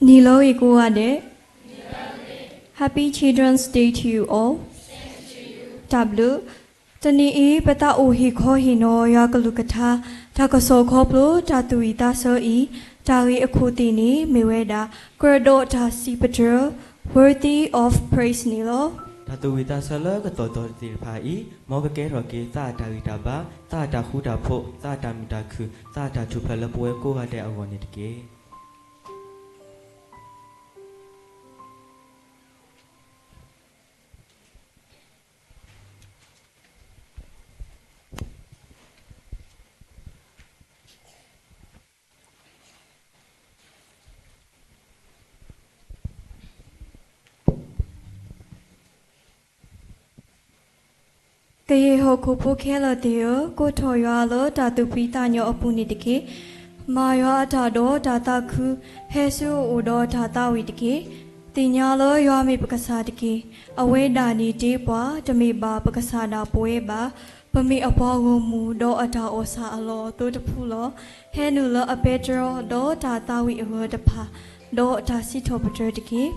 နံၤလၢအဂ့ၤကိးဂၤဒဲး, Happy Children's Day to you all. တၢ်ဘျုး. တနံၤအံၤ ပသးအိၣ်ဟ့ၣ်ခီဟ့ၣ်နီၤယွၤကလုၢ်ကထါ တၢ်ကစီၣ်ခီဖျိတၢ်သူၣ်ဝံၣ်သးဆၢအံၤ, တၢ်ဂ့ၢ်အခိၣ်သ့ၣ်န့ၣ် မ့ၢ်ဝဲဒၣ် ကြၢးဒီးတၢ်စံးပတြၢၤ worthy of praise န့ၣ်လီၤ. တၢ်သူၣ်ဝံၣ်သးဆၢလၢကတီၢ်ဒီးသ့ၣ်တဖၣ်အံၤ, မ်ကကဲထီၣ်က့ၤသးအတၢ်ဂံၢ်တၢ်ဘါ, သးအတၢ်ဃူတၢ်ဖိး, သးအတၢ်မုာ်တၢ်ခုၣ်, သးအတၢ်ထူၣ်ဖျဲးလၢပဝဲကိးဂၤဒဲးအဂီၢ်န့ၣ်တက့ၢ်. ကယဲၢ်ဟီၣ်ခိၣ်ဖိခဲလၢာ်သ့ၣ်ဧၢ, ကိးထီၣ်ယွၤလၢတၢ်သူၣ်ဖှံသးညီအပူၤန့ၣ်တက့ၢ်. မၤယွၤအတၢ်ဒီးတၢ်သးခု, ဟဲဆူအအိၣ်ဒီးတၢ်သးဝံၣ်တက့ၢ်. သ့ၣ်ညါလၢယွၤမ့ၢ်ပကစၢ်တက့ၢ်. အဝဲဒၣ်န့ၣ်တ့ပှၤ, တမ့ၢ်ဘၣ်ပကစၢ်ဒၣ်ပဝဲဘၣ်. ပမ့ၢ်အပှၤဂီၢ်မုၢ်ဒီးအတၢ်အီၣ်ဆၣ်အလီၢ်အသိတဖုလီၤ. ဟဲနုာ်လၢအပဲတြီဒီးတၢ်သးဝံၣ်အဂၢၢ်တဖၣ်, ဒီးတၢ်စံးထီၣ်ပတြၢၤတက့ၢ်.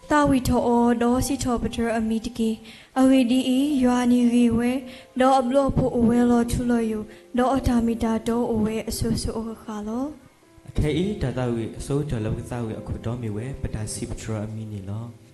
သးဝံၣ်ထီၣ်အီၤဒီးစံးထီၣ်ပတြၢၤအမံၤတက့ၢ်. အဂ့ၢ်ဒ်အံၤ, ယွၤန့ၣ်ဂ့ၤဝဲ, ဒီးအဘျုးအဖှိၣ်အိၣ်ဝဲလီၤထူလီၤယိာ်, ဒီးအတၢ်မ့ၢ်တၢ်တီအိၣ်ဝဲအစိၤစိၤအဃၣ်ဃၣ်လီၤ. အခဲအံၤ တၢ်သးဝံၣ်အဆိကတၢၢ်လၢပကသးဝံၣ်အခိၣ်တီမ့ၢ်ဝဲ ပတၢ်စံးပတြၢၤအမံၤန့ၣ်လီၤ.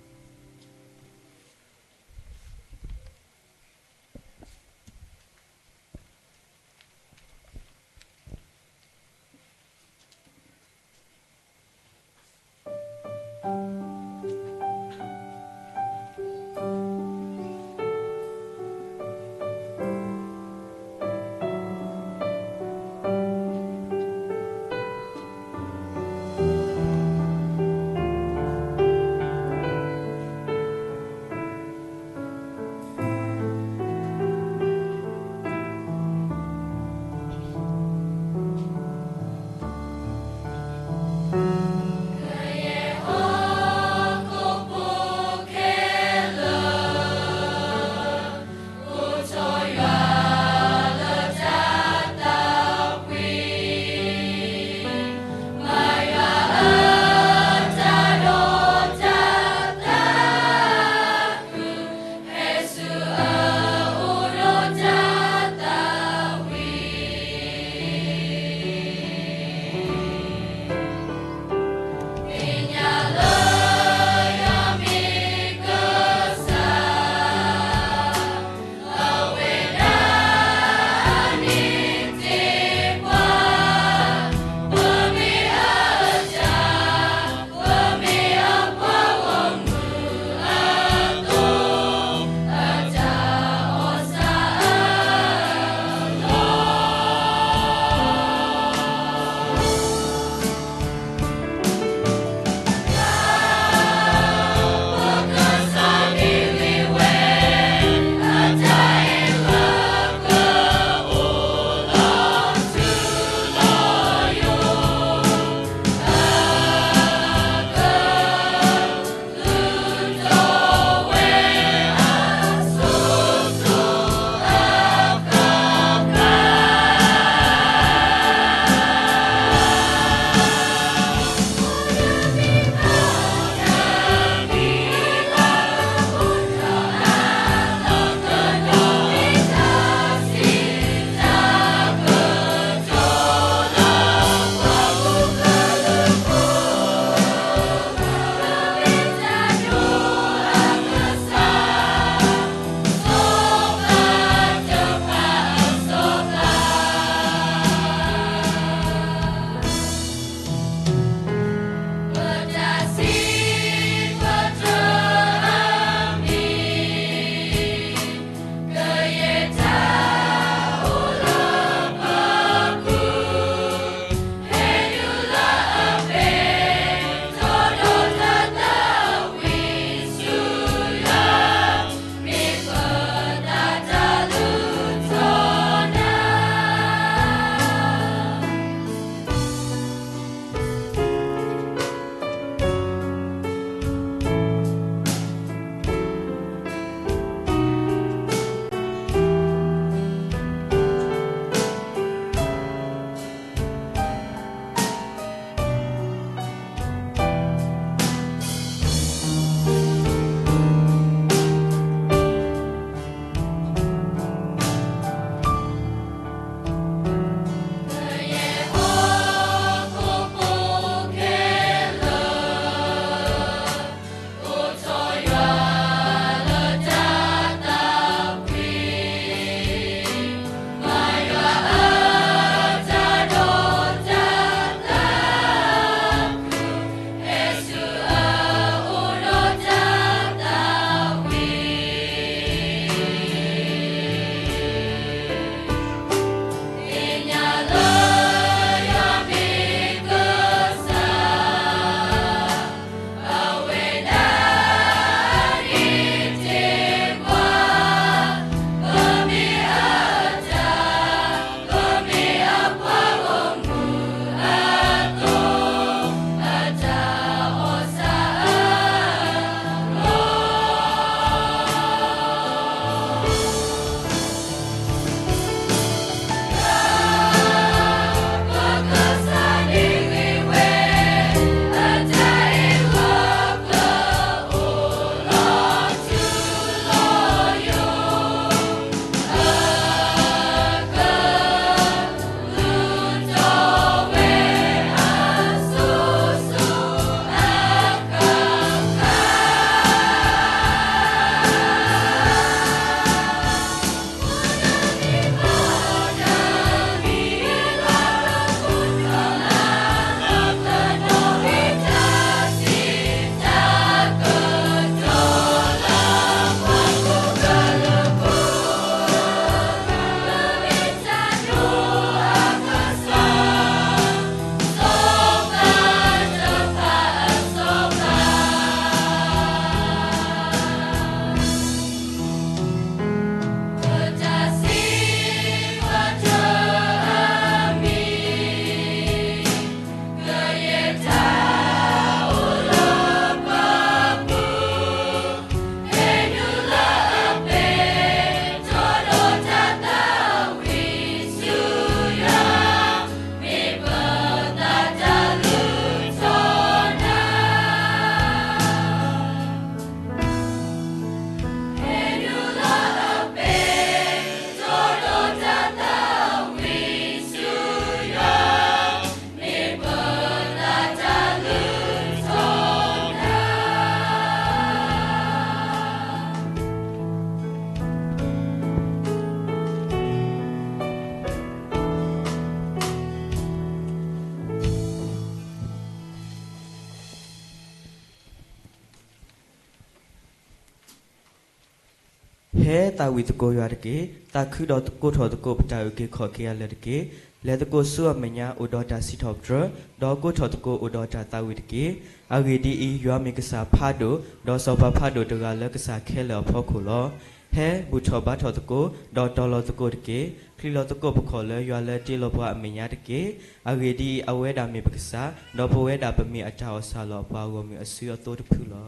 ဟဲသးဝံၣ်သကိးယွၤတက့ၢ်. သးခုဒီးကိးထီၣ်သကိးပတၢ်အုၣ်က့ၤခီၣ်က့ၤအလၢာ်တက့ၢ်. လဲၤသကိးဆူအမဲာ်ညါအိၣ်ဒီးတၢ်စံးထီၣ်ပတြၢၤ, ဒီးကိးထီၣ်သကိးအိၣ်ဒီးတၢ်သးဝံၣ်တက့ၢ်. အဂ့ၢ်ဒ်အံၤ, ယွၤမ့ၢ်ကစၢ်ဖးဒိၣ်, ဒီးစီၤပၤဖးဒိၣ်တဂၤလၢကစၢ်ခဲလၢာ်အဖီခိၣ်လီၤ. ဟဲဘူၣ်ထီၣ်ဘါထီၣ်သကိး, ဒီးတီၤလီၤသကိးတက့ၢ်. ချံးလီၤသကိးပခီၣ်လၢယွၤလၢတ့လီၤပှၤအမဲာ်ညါတက့ၢ်. အဂ့ၢ်ဒ်အံၤ, အဝဲဒၣ်မ့ၢ်ပကစၢ်, ဒီးပဝဲဒၣ်ပမ့ၢ်အတၢ်အီၣ်ဆၣ်လီၤအပှၤဂီၢ်မုၢ်အစုအသိတဖုလီၤ.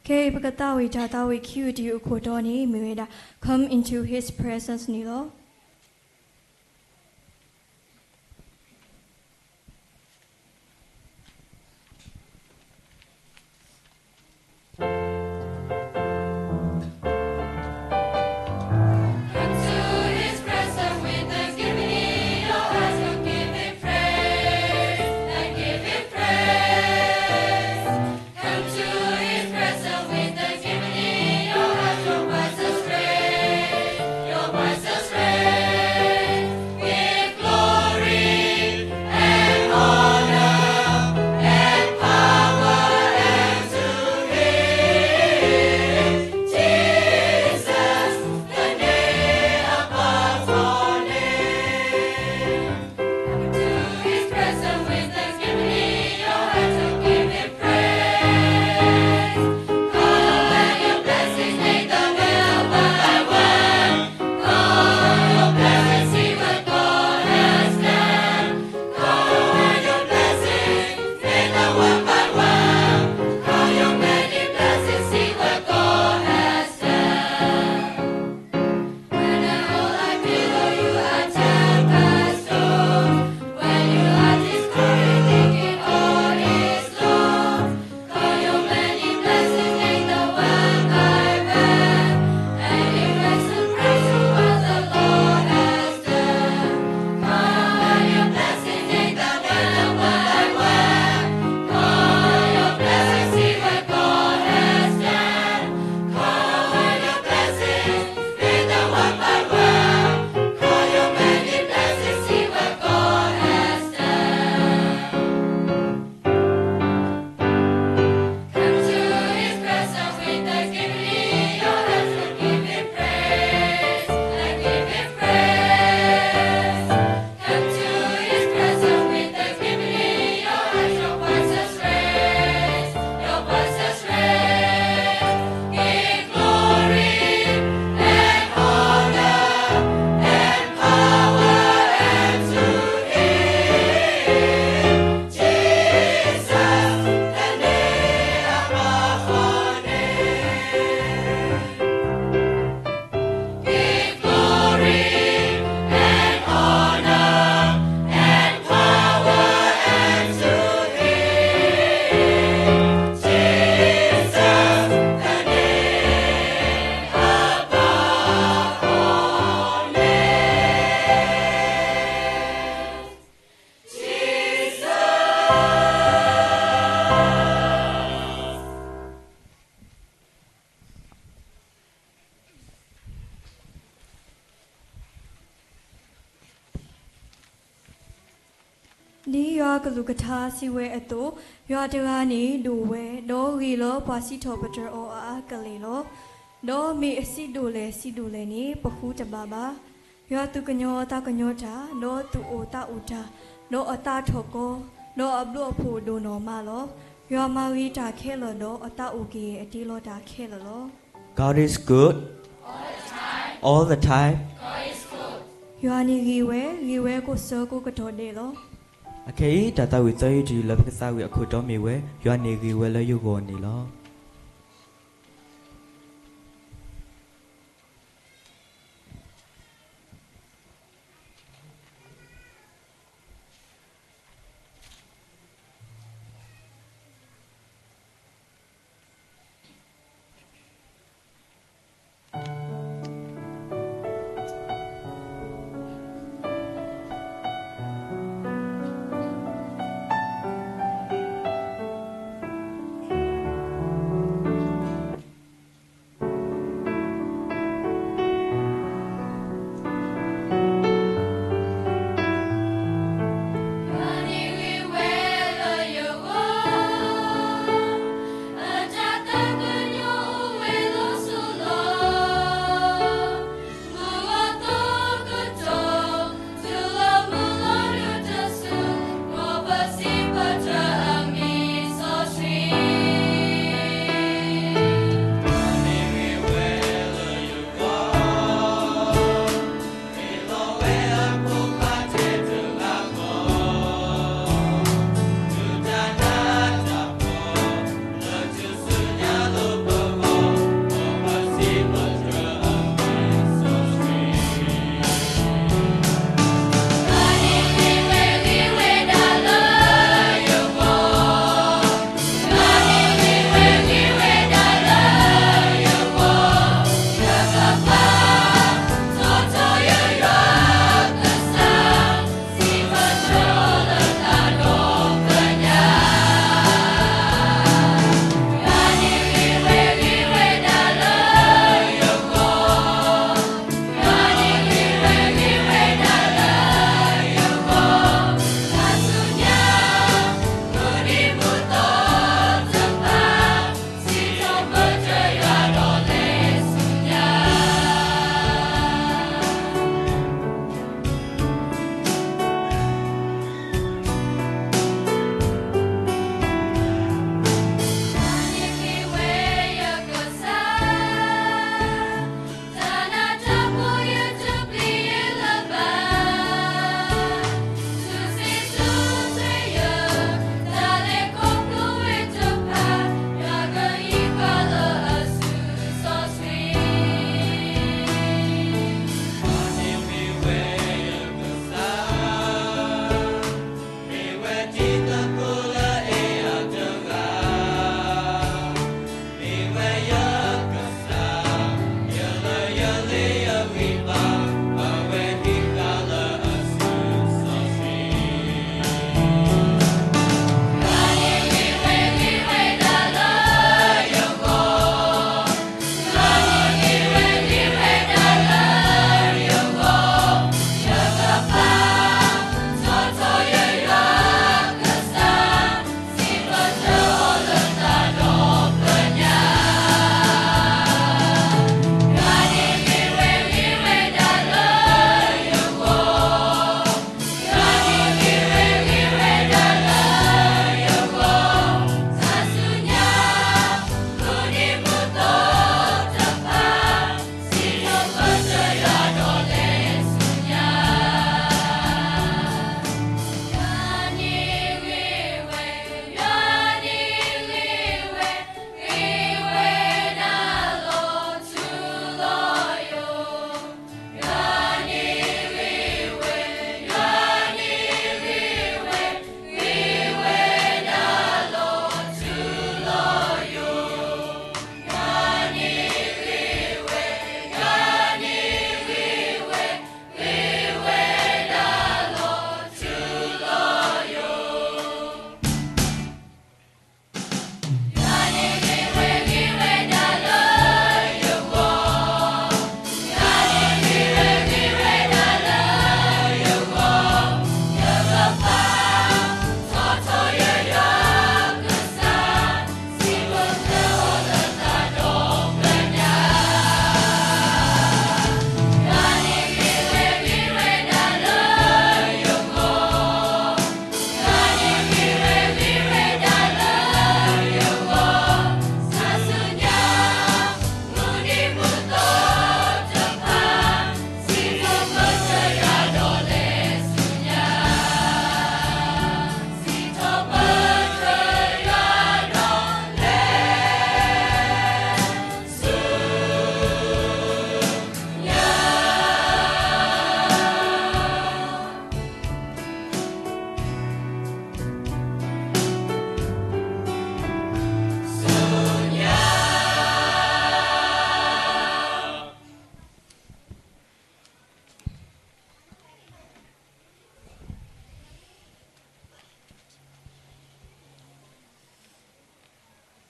ခဲအံၤပကသးဝံၣ်တၢ်သးဝံၣ်ခံကတၢၢ်အခိၣ်တီန့ၣ် မ့ၢ်ဝဲဒၣ် Come into his presence န့ၣ်လီၤ. Come to his presence with thanksgiving in your hearts, and give him praise, and give him praise. Come to his presence with thanksgiving in your hearts, your voices raise, your voices raise. Give glory and honor and power unto him, Jesus, the name above all names. Come to his presence with thanksgiving in your hearts, to give him praise. Call on your blessings, make the way of one by one. Call on your blessings, see what God has done. Call on your blessings, make the one by one. Call your many blessings, see what God has done. When the whole life below you are turned by storms, when you are discouraged, thinking all is lost, call your many blessings, name them one by one, and embrace and praise what the Lord has done. Call on your blessings, name them one by one, call on your blessings, see what God has done. Call on your blessings, name them one by one. Call your many blessings, see what God has done. Come to his presence with thanksgiving in your hearts, and give him praise, and give him praise. Come to his presence with thanksgiving in your hearts, your voices raise, your voices raise. Give glory and honor and power unto him, Jesus, the name above all names. Give glory and honor and power unto him, Jesus, the name above all names. Jesus. ဒ်ယွၤကလုၢ်ကထါစံးဝဲအသိး, ယွၤတဂၤန့ၣ်ဒိၣ်ဝဲ, ဒီးဂ့ၤလၢပှၤစံးထီၣ်ပတြၢၤအီၤအါအါကလဲာ်လီၤ. ဒီးမ့ၢ်အစံးဒိၣ်လဲၣ်စံးဒိၣ်လဲၣ်န့ၣ် ပဃုတဘၣ်ဘၣ်. ယွၤသူၣ်ကညီၤသးကညီၤတၢ်, ဒီးသူၣ်အိၣ်သးအိၣ်တၢ်, ဒီးအသးထီၣ်ကီ, ဒီးအဘျုးအဖှိၣ်ဒိၣ်နီၢ်မးလီၤ. ယွၤမၤဂ့ၤတၢ်ခဲလၢာ်, ဒီးအသးအိၣ်က့ၤအတ့လီၤတၢ်ခဲလၢာ်လီၤ. God is good all the time. ယွၤန့ၣ်ဂ့ၤဝဲ, ဂ့ၤဝဲကိးဆၢကိးကတီၢ်ဒဲးလီၤ. အခဲအံၤ တၢ်သးဝံၣ်သၢယုၢ်တယုၢ်လၢပကသးဝံၣ်အခိၣ်တီမ့ၢ်ဝဲ, ယွၤန့ၣ်ဂ့ၤဝဲလၢယဂီၢ်န့ၣ်လီၤ.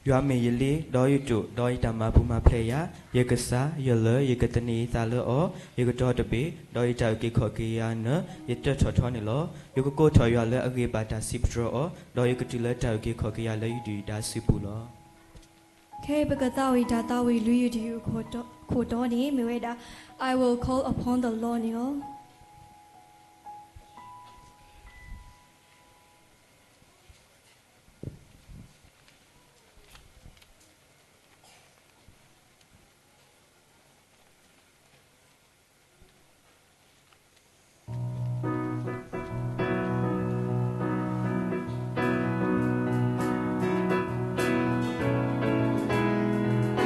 ယွၤမ့ၢ်ယလ့, ဒီးယတိာ်, ဒီးယတၢ်မၤပူၤမၤဖျဲးယၤ, ယကစၢ်, ယလၢၢ်, ယကသန့ၤယသးလၢအီၤ, ယကတီၤတဘ့ၣ်, ဒီးယတၢ်အုၣ်က့ၤခီၣ်က့ၤယၤန့ၣ် ယတၢၢ်ထီၣ်ထီန့ၣ်လီၤ. ယကကိးထီၣ်ယွၤလၢအဂ့ၤဘၣ်တၢ်စံးပတြၢၤအီၤ, ဒီးယကတုၤလၢတၢ်အုၣ်က့ၤခီၣ်က့ၤယၤလၢယဒုၣ်ယဒါစုပူၤလီၤ. ခဲအံၤပကသးဝံၣ်တၢ်သးဝံၣ်လွံၢ်ယုၢ်တယုၢ်အခိၣ်တီ, ခိၣ်တီန့ၣ်မ့ၢ်ဝဲဒၣ် I will call upon the Lord န့ၣ်လီၤ.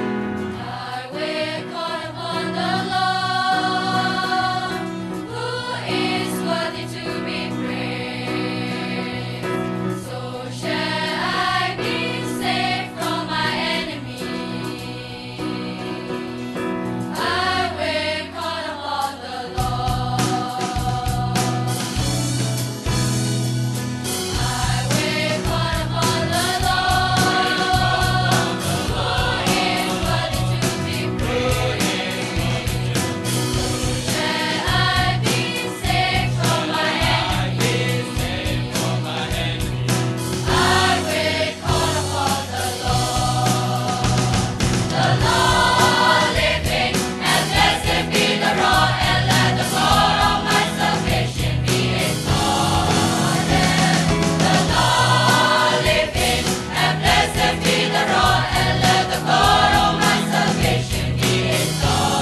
I will call upon the Lord, who is worthy to be praised. So shall I be saved from my enemies. I will call upon the Lord. I will call upon the Lord, who is worthy to be praised. Shall I be saved from my enemies? I will call upon the Lord. The Lord living, and blessed be the rock, and let the God of my salvation be exalted. The Lord living, and blessed be the rock, and let the God of my salvation be exalted.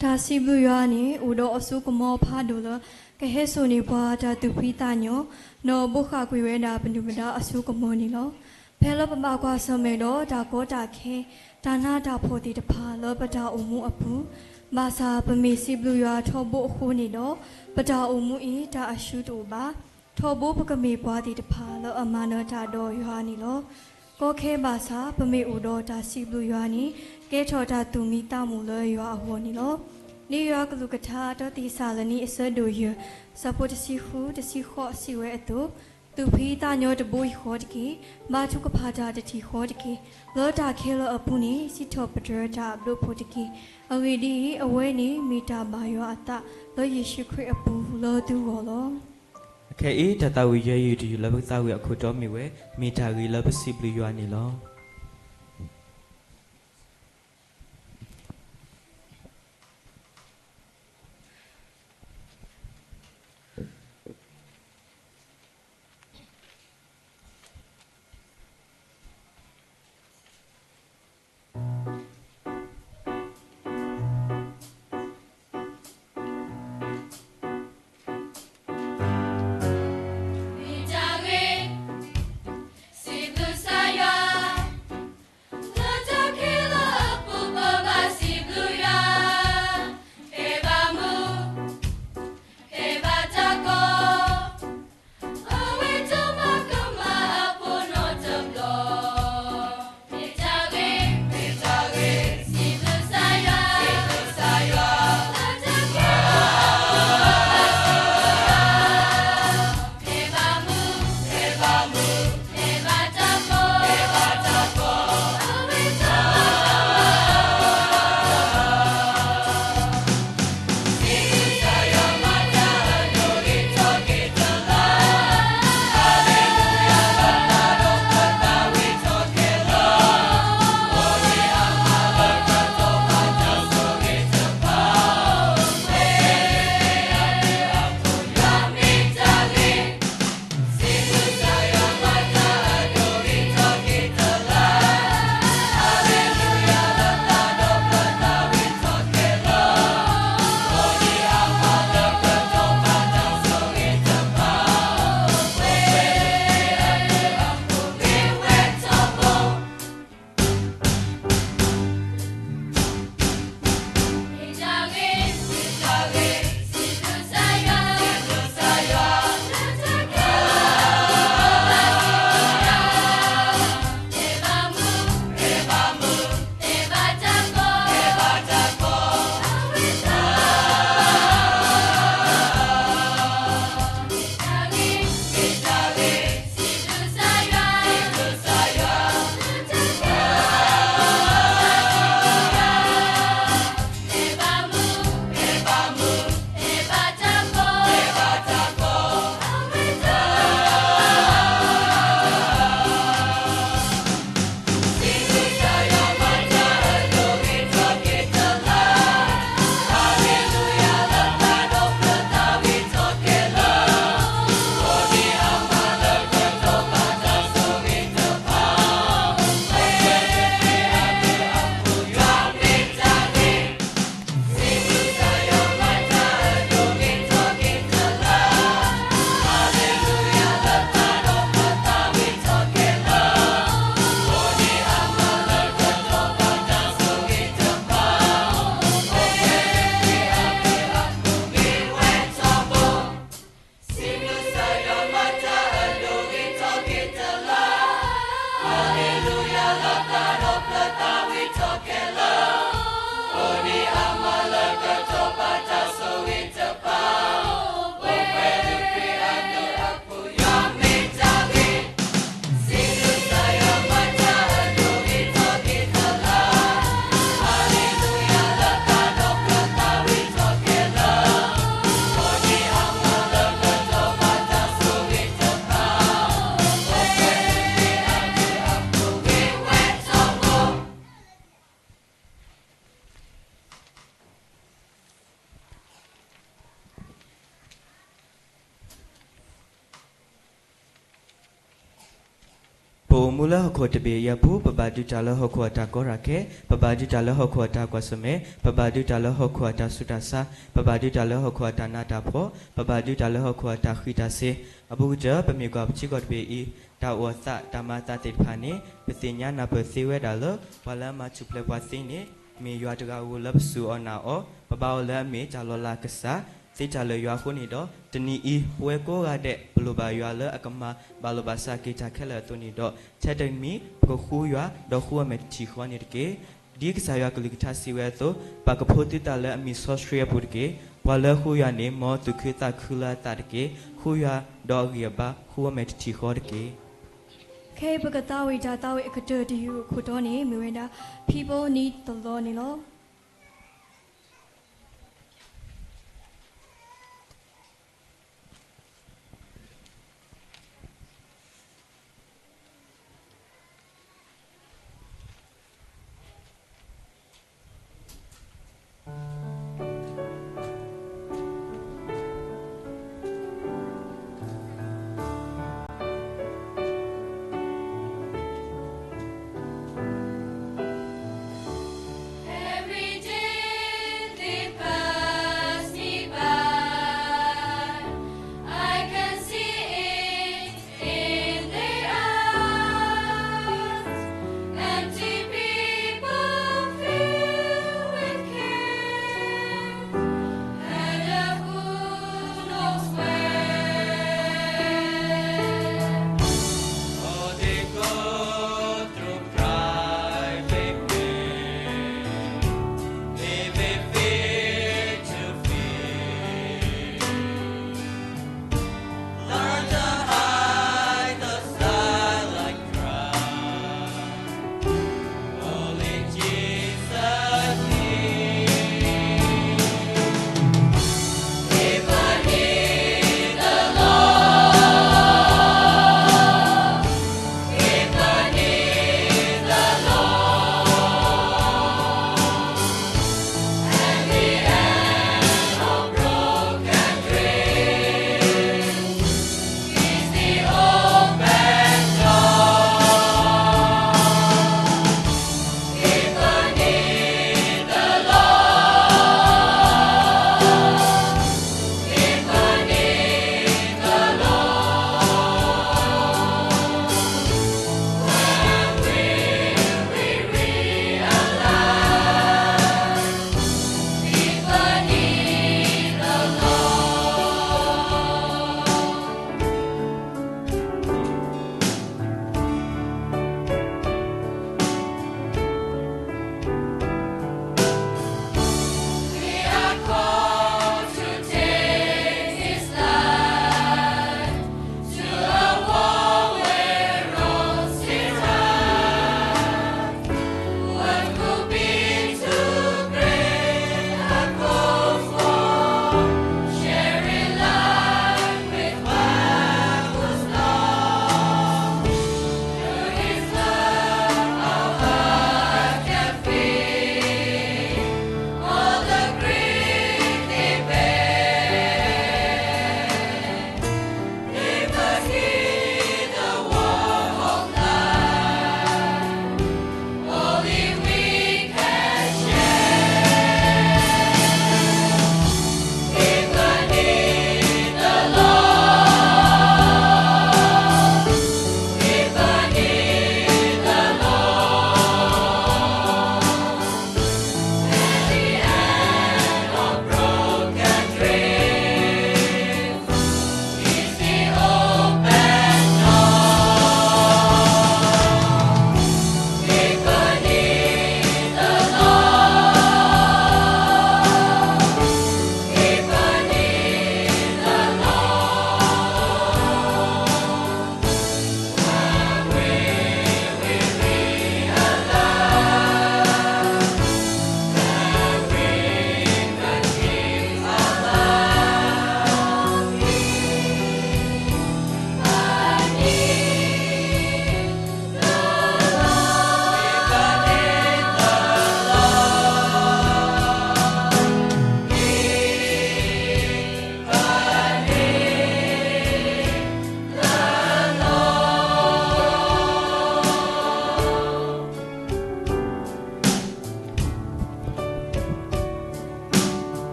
တၢ်စံးဘျုးယွၤန့ၣ် အိၣ်ဒီးအစိကမီၤဖးဒိၣ်လၢ ကဟဲစိာ်န့ၢ်ပှၤတၢ်သူၣ်ဖှံသးညီ, ဒီးဘိးဃာ်ကွံာ်ဝဲဒၣ်ပဒုၣ်ပဒါအစိကမီၤန့ၣ်လီၤ. ဖဲလၢပဘၣ်ကွၢ်ဆၢၣ်မဲာ်ဒီးတၢ်ကီတၢ်ခဲ, တၢ်နးတၢ်ဖှီၣ်သ့ၣ်တဖၣ်လၢပတၢ်အိၣ်မူအပူၤ, ဘၣ်ဆၣ်ပမ့ၢ်စံးဘျုးယွၤထီဘိအဃိန့ၣ်ဒီး, ပတၢ်အိၣ်မူအံၤတၢ်အရှုံးတအိၣ်ဘၣ်. ထီဘိပကမ့ၢ်ပှၤသ့ၣ်တဖၣ်လၢအမၤနၢၤတၢ်ဒီးယွၤန့ၣ်လီၤ. ကီခဲဘၣ်ဆၣ် ပမ့ၢ်အိၣ်ဒီးတၢ်စံးဘျုးယွၤန့ၣ် ကဲထီၣ်တၢ်သူၣ်မံသးမုာ်လၢယွၤအဂီၢ်န့ၣ်လီၤ. လံာ်ယွၤကလုၢ်ကထါ တၢသ့းစၤလနံ အဆၢဒိၣ်ယဲၢ် ဆၢဖိတဆံဃု တဆံဃိး စံးဝဲအသိး, သူၣ်ဖှံသးညီတဘိယူၢ်ဃီတက့ၢ်. ဘါထုကဖၣ်တၢ်တထံၣ်ဃီတက့ၢ်. လၢတၢ်ခဲလၢာ်အပူၤန့ၣ် စံးထီၣ်ပတြၢၤတၢ်အဘျုးအဖှိၣ်တက့ၢ်. အဂ့ၢ်ဒ်အံၤ, အဝဲန့ၣ်မ့ၢ်တၢ်ဘၣ်ယွၤအသး လၢယ့ၣ်ၡူးခရံာ်အပူၤလၢသုဂီၢ်လီၤ. အခဲအံၤ တၢ်သးဝံၣ်ယဲၢ်ယုၢ်တယုၢ်လၢပကသးဝံၣ်အခိၣ်တီမ့ၢ်ဝဲ, မ့ၢ်တၢ်ဂ့ၤလၢပစံးဘျုးယွၤန့ၣ်လီၤ. ပအိၣ်မူလၢဟီၣ်ခိၣ်တဘ့ၣ်အံၤအပူၤ ပဘၣ်ဒုးတၢ်လၢဟီၣ်ခိၣ်အတၢ်ကီတၢ်ခဲ, ပဘၣ်ဒုးတၢ်လၢဟီၣ်ခိၣ်အတၢ်ကွၢ်ဆၢၣ်မဲာ်, ပဘၣ်ဒုးတၢ်လၢဟီၣ်ခိၣ်အတၢ်ဆူးတၢ်ဆါ, ပဘၣ်ဒုးတၢ်လၢဟီၣ်ခိၣ်အတၢ်နးတၢ်ဖှီၣ်, ပဘၣ်ဒုးတၢ်လၢဟီၣ်ခိၣ်အတၢ်ဃံးတၢ်စ့ၤ. အဘူးကတၢၢ် ပမ့ၢ်ကွၢ်ပထံကီၢ်တဘ့ၣ်အံၤ တၢ်အိၣ်အသးတၢ်မၤအသးသ့ၣ်တဖၣ်န့ၣ် ပသ့ၣ်ညါနၢ်ပၢၢ်သ့ဝဲဒၣ်လၢ ပှၤလၢအမၤထူၣ်ဖျဲးပှၤသ့န့ၣ် မ့ၢ်ယွၤတဂၤဧိၤလၢပစူၢ်အီၤနာ်အီၤ, ပဘါအီၤလၢအမ့ၢ်တၢ်လီၤလးကစၢ် သ့တၢ်လၢယွၤအဃိန့ၣ်ဒီး တနံၤအံၤ ပဝဲကိးဂၤဒဲး ပလိၣ်ဘၣ်ယွၤလၢအကမၤဘၣ်လိာ်ဘၣ်စးက့ၤတၢ်ခဲလၢာ်အသိးန့ၣ်ဒီး ထဲတမံၤ ပကဃူယွၤ ဒီးဃူအီၤမဲာ်တထံၣ်ဃီန့ၣ်တက့ၢ်. ဒ်ကစၢ်ယွၤကလုၢ်ကထါစံးဝဲအသိး, ပာ်ကဖိသုသးလၢအမံၤစီဆှံအပူၤတက့ၢ်. ပှၤလၢအဃူယွၤန့ၣ် မ်အသူၣ်ခုသးခုလၢအသးတက့ၢ်. ဃူယွၤဒီးအဂံၢ်အဘါ ဃူအီၤမဲာ်တထံၣ်ဃီတက့ၢ်. ခဲအံၤပကသးဝံၣ်တၢ်သးဝံၣ်အကတၢၢ်တယုၢ်အခိၣ်တီန့ၣ် မ့ၢ်ဝဲဒၣ် People Need the Lord န့ၣ်လီၤ.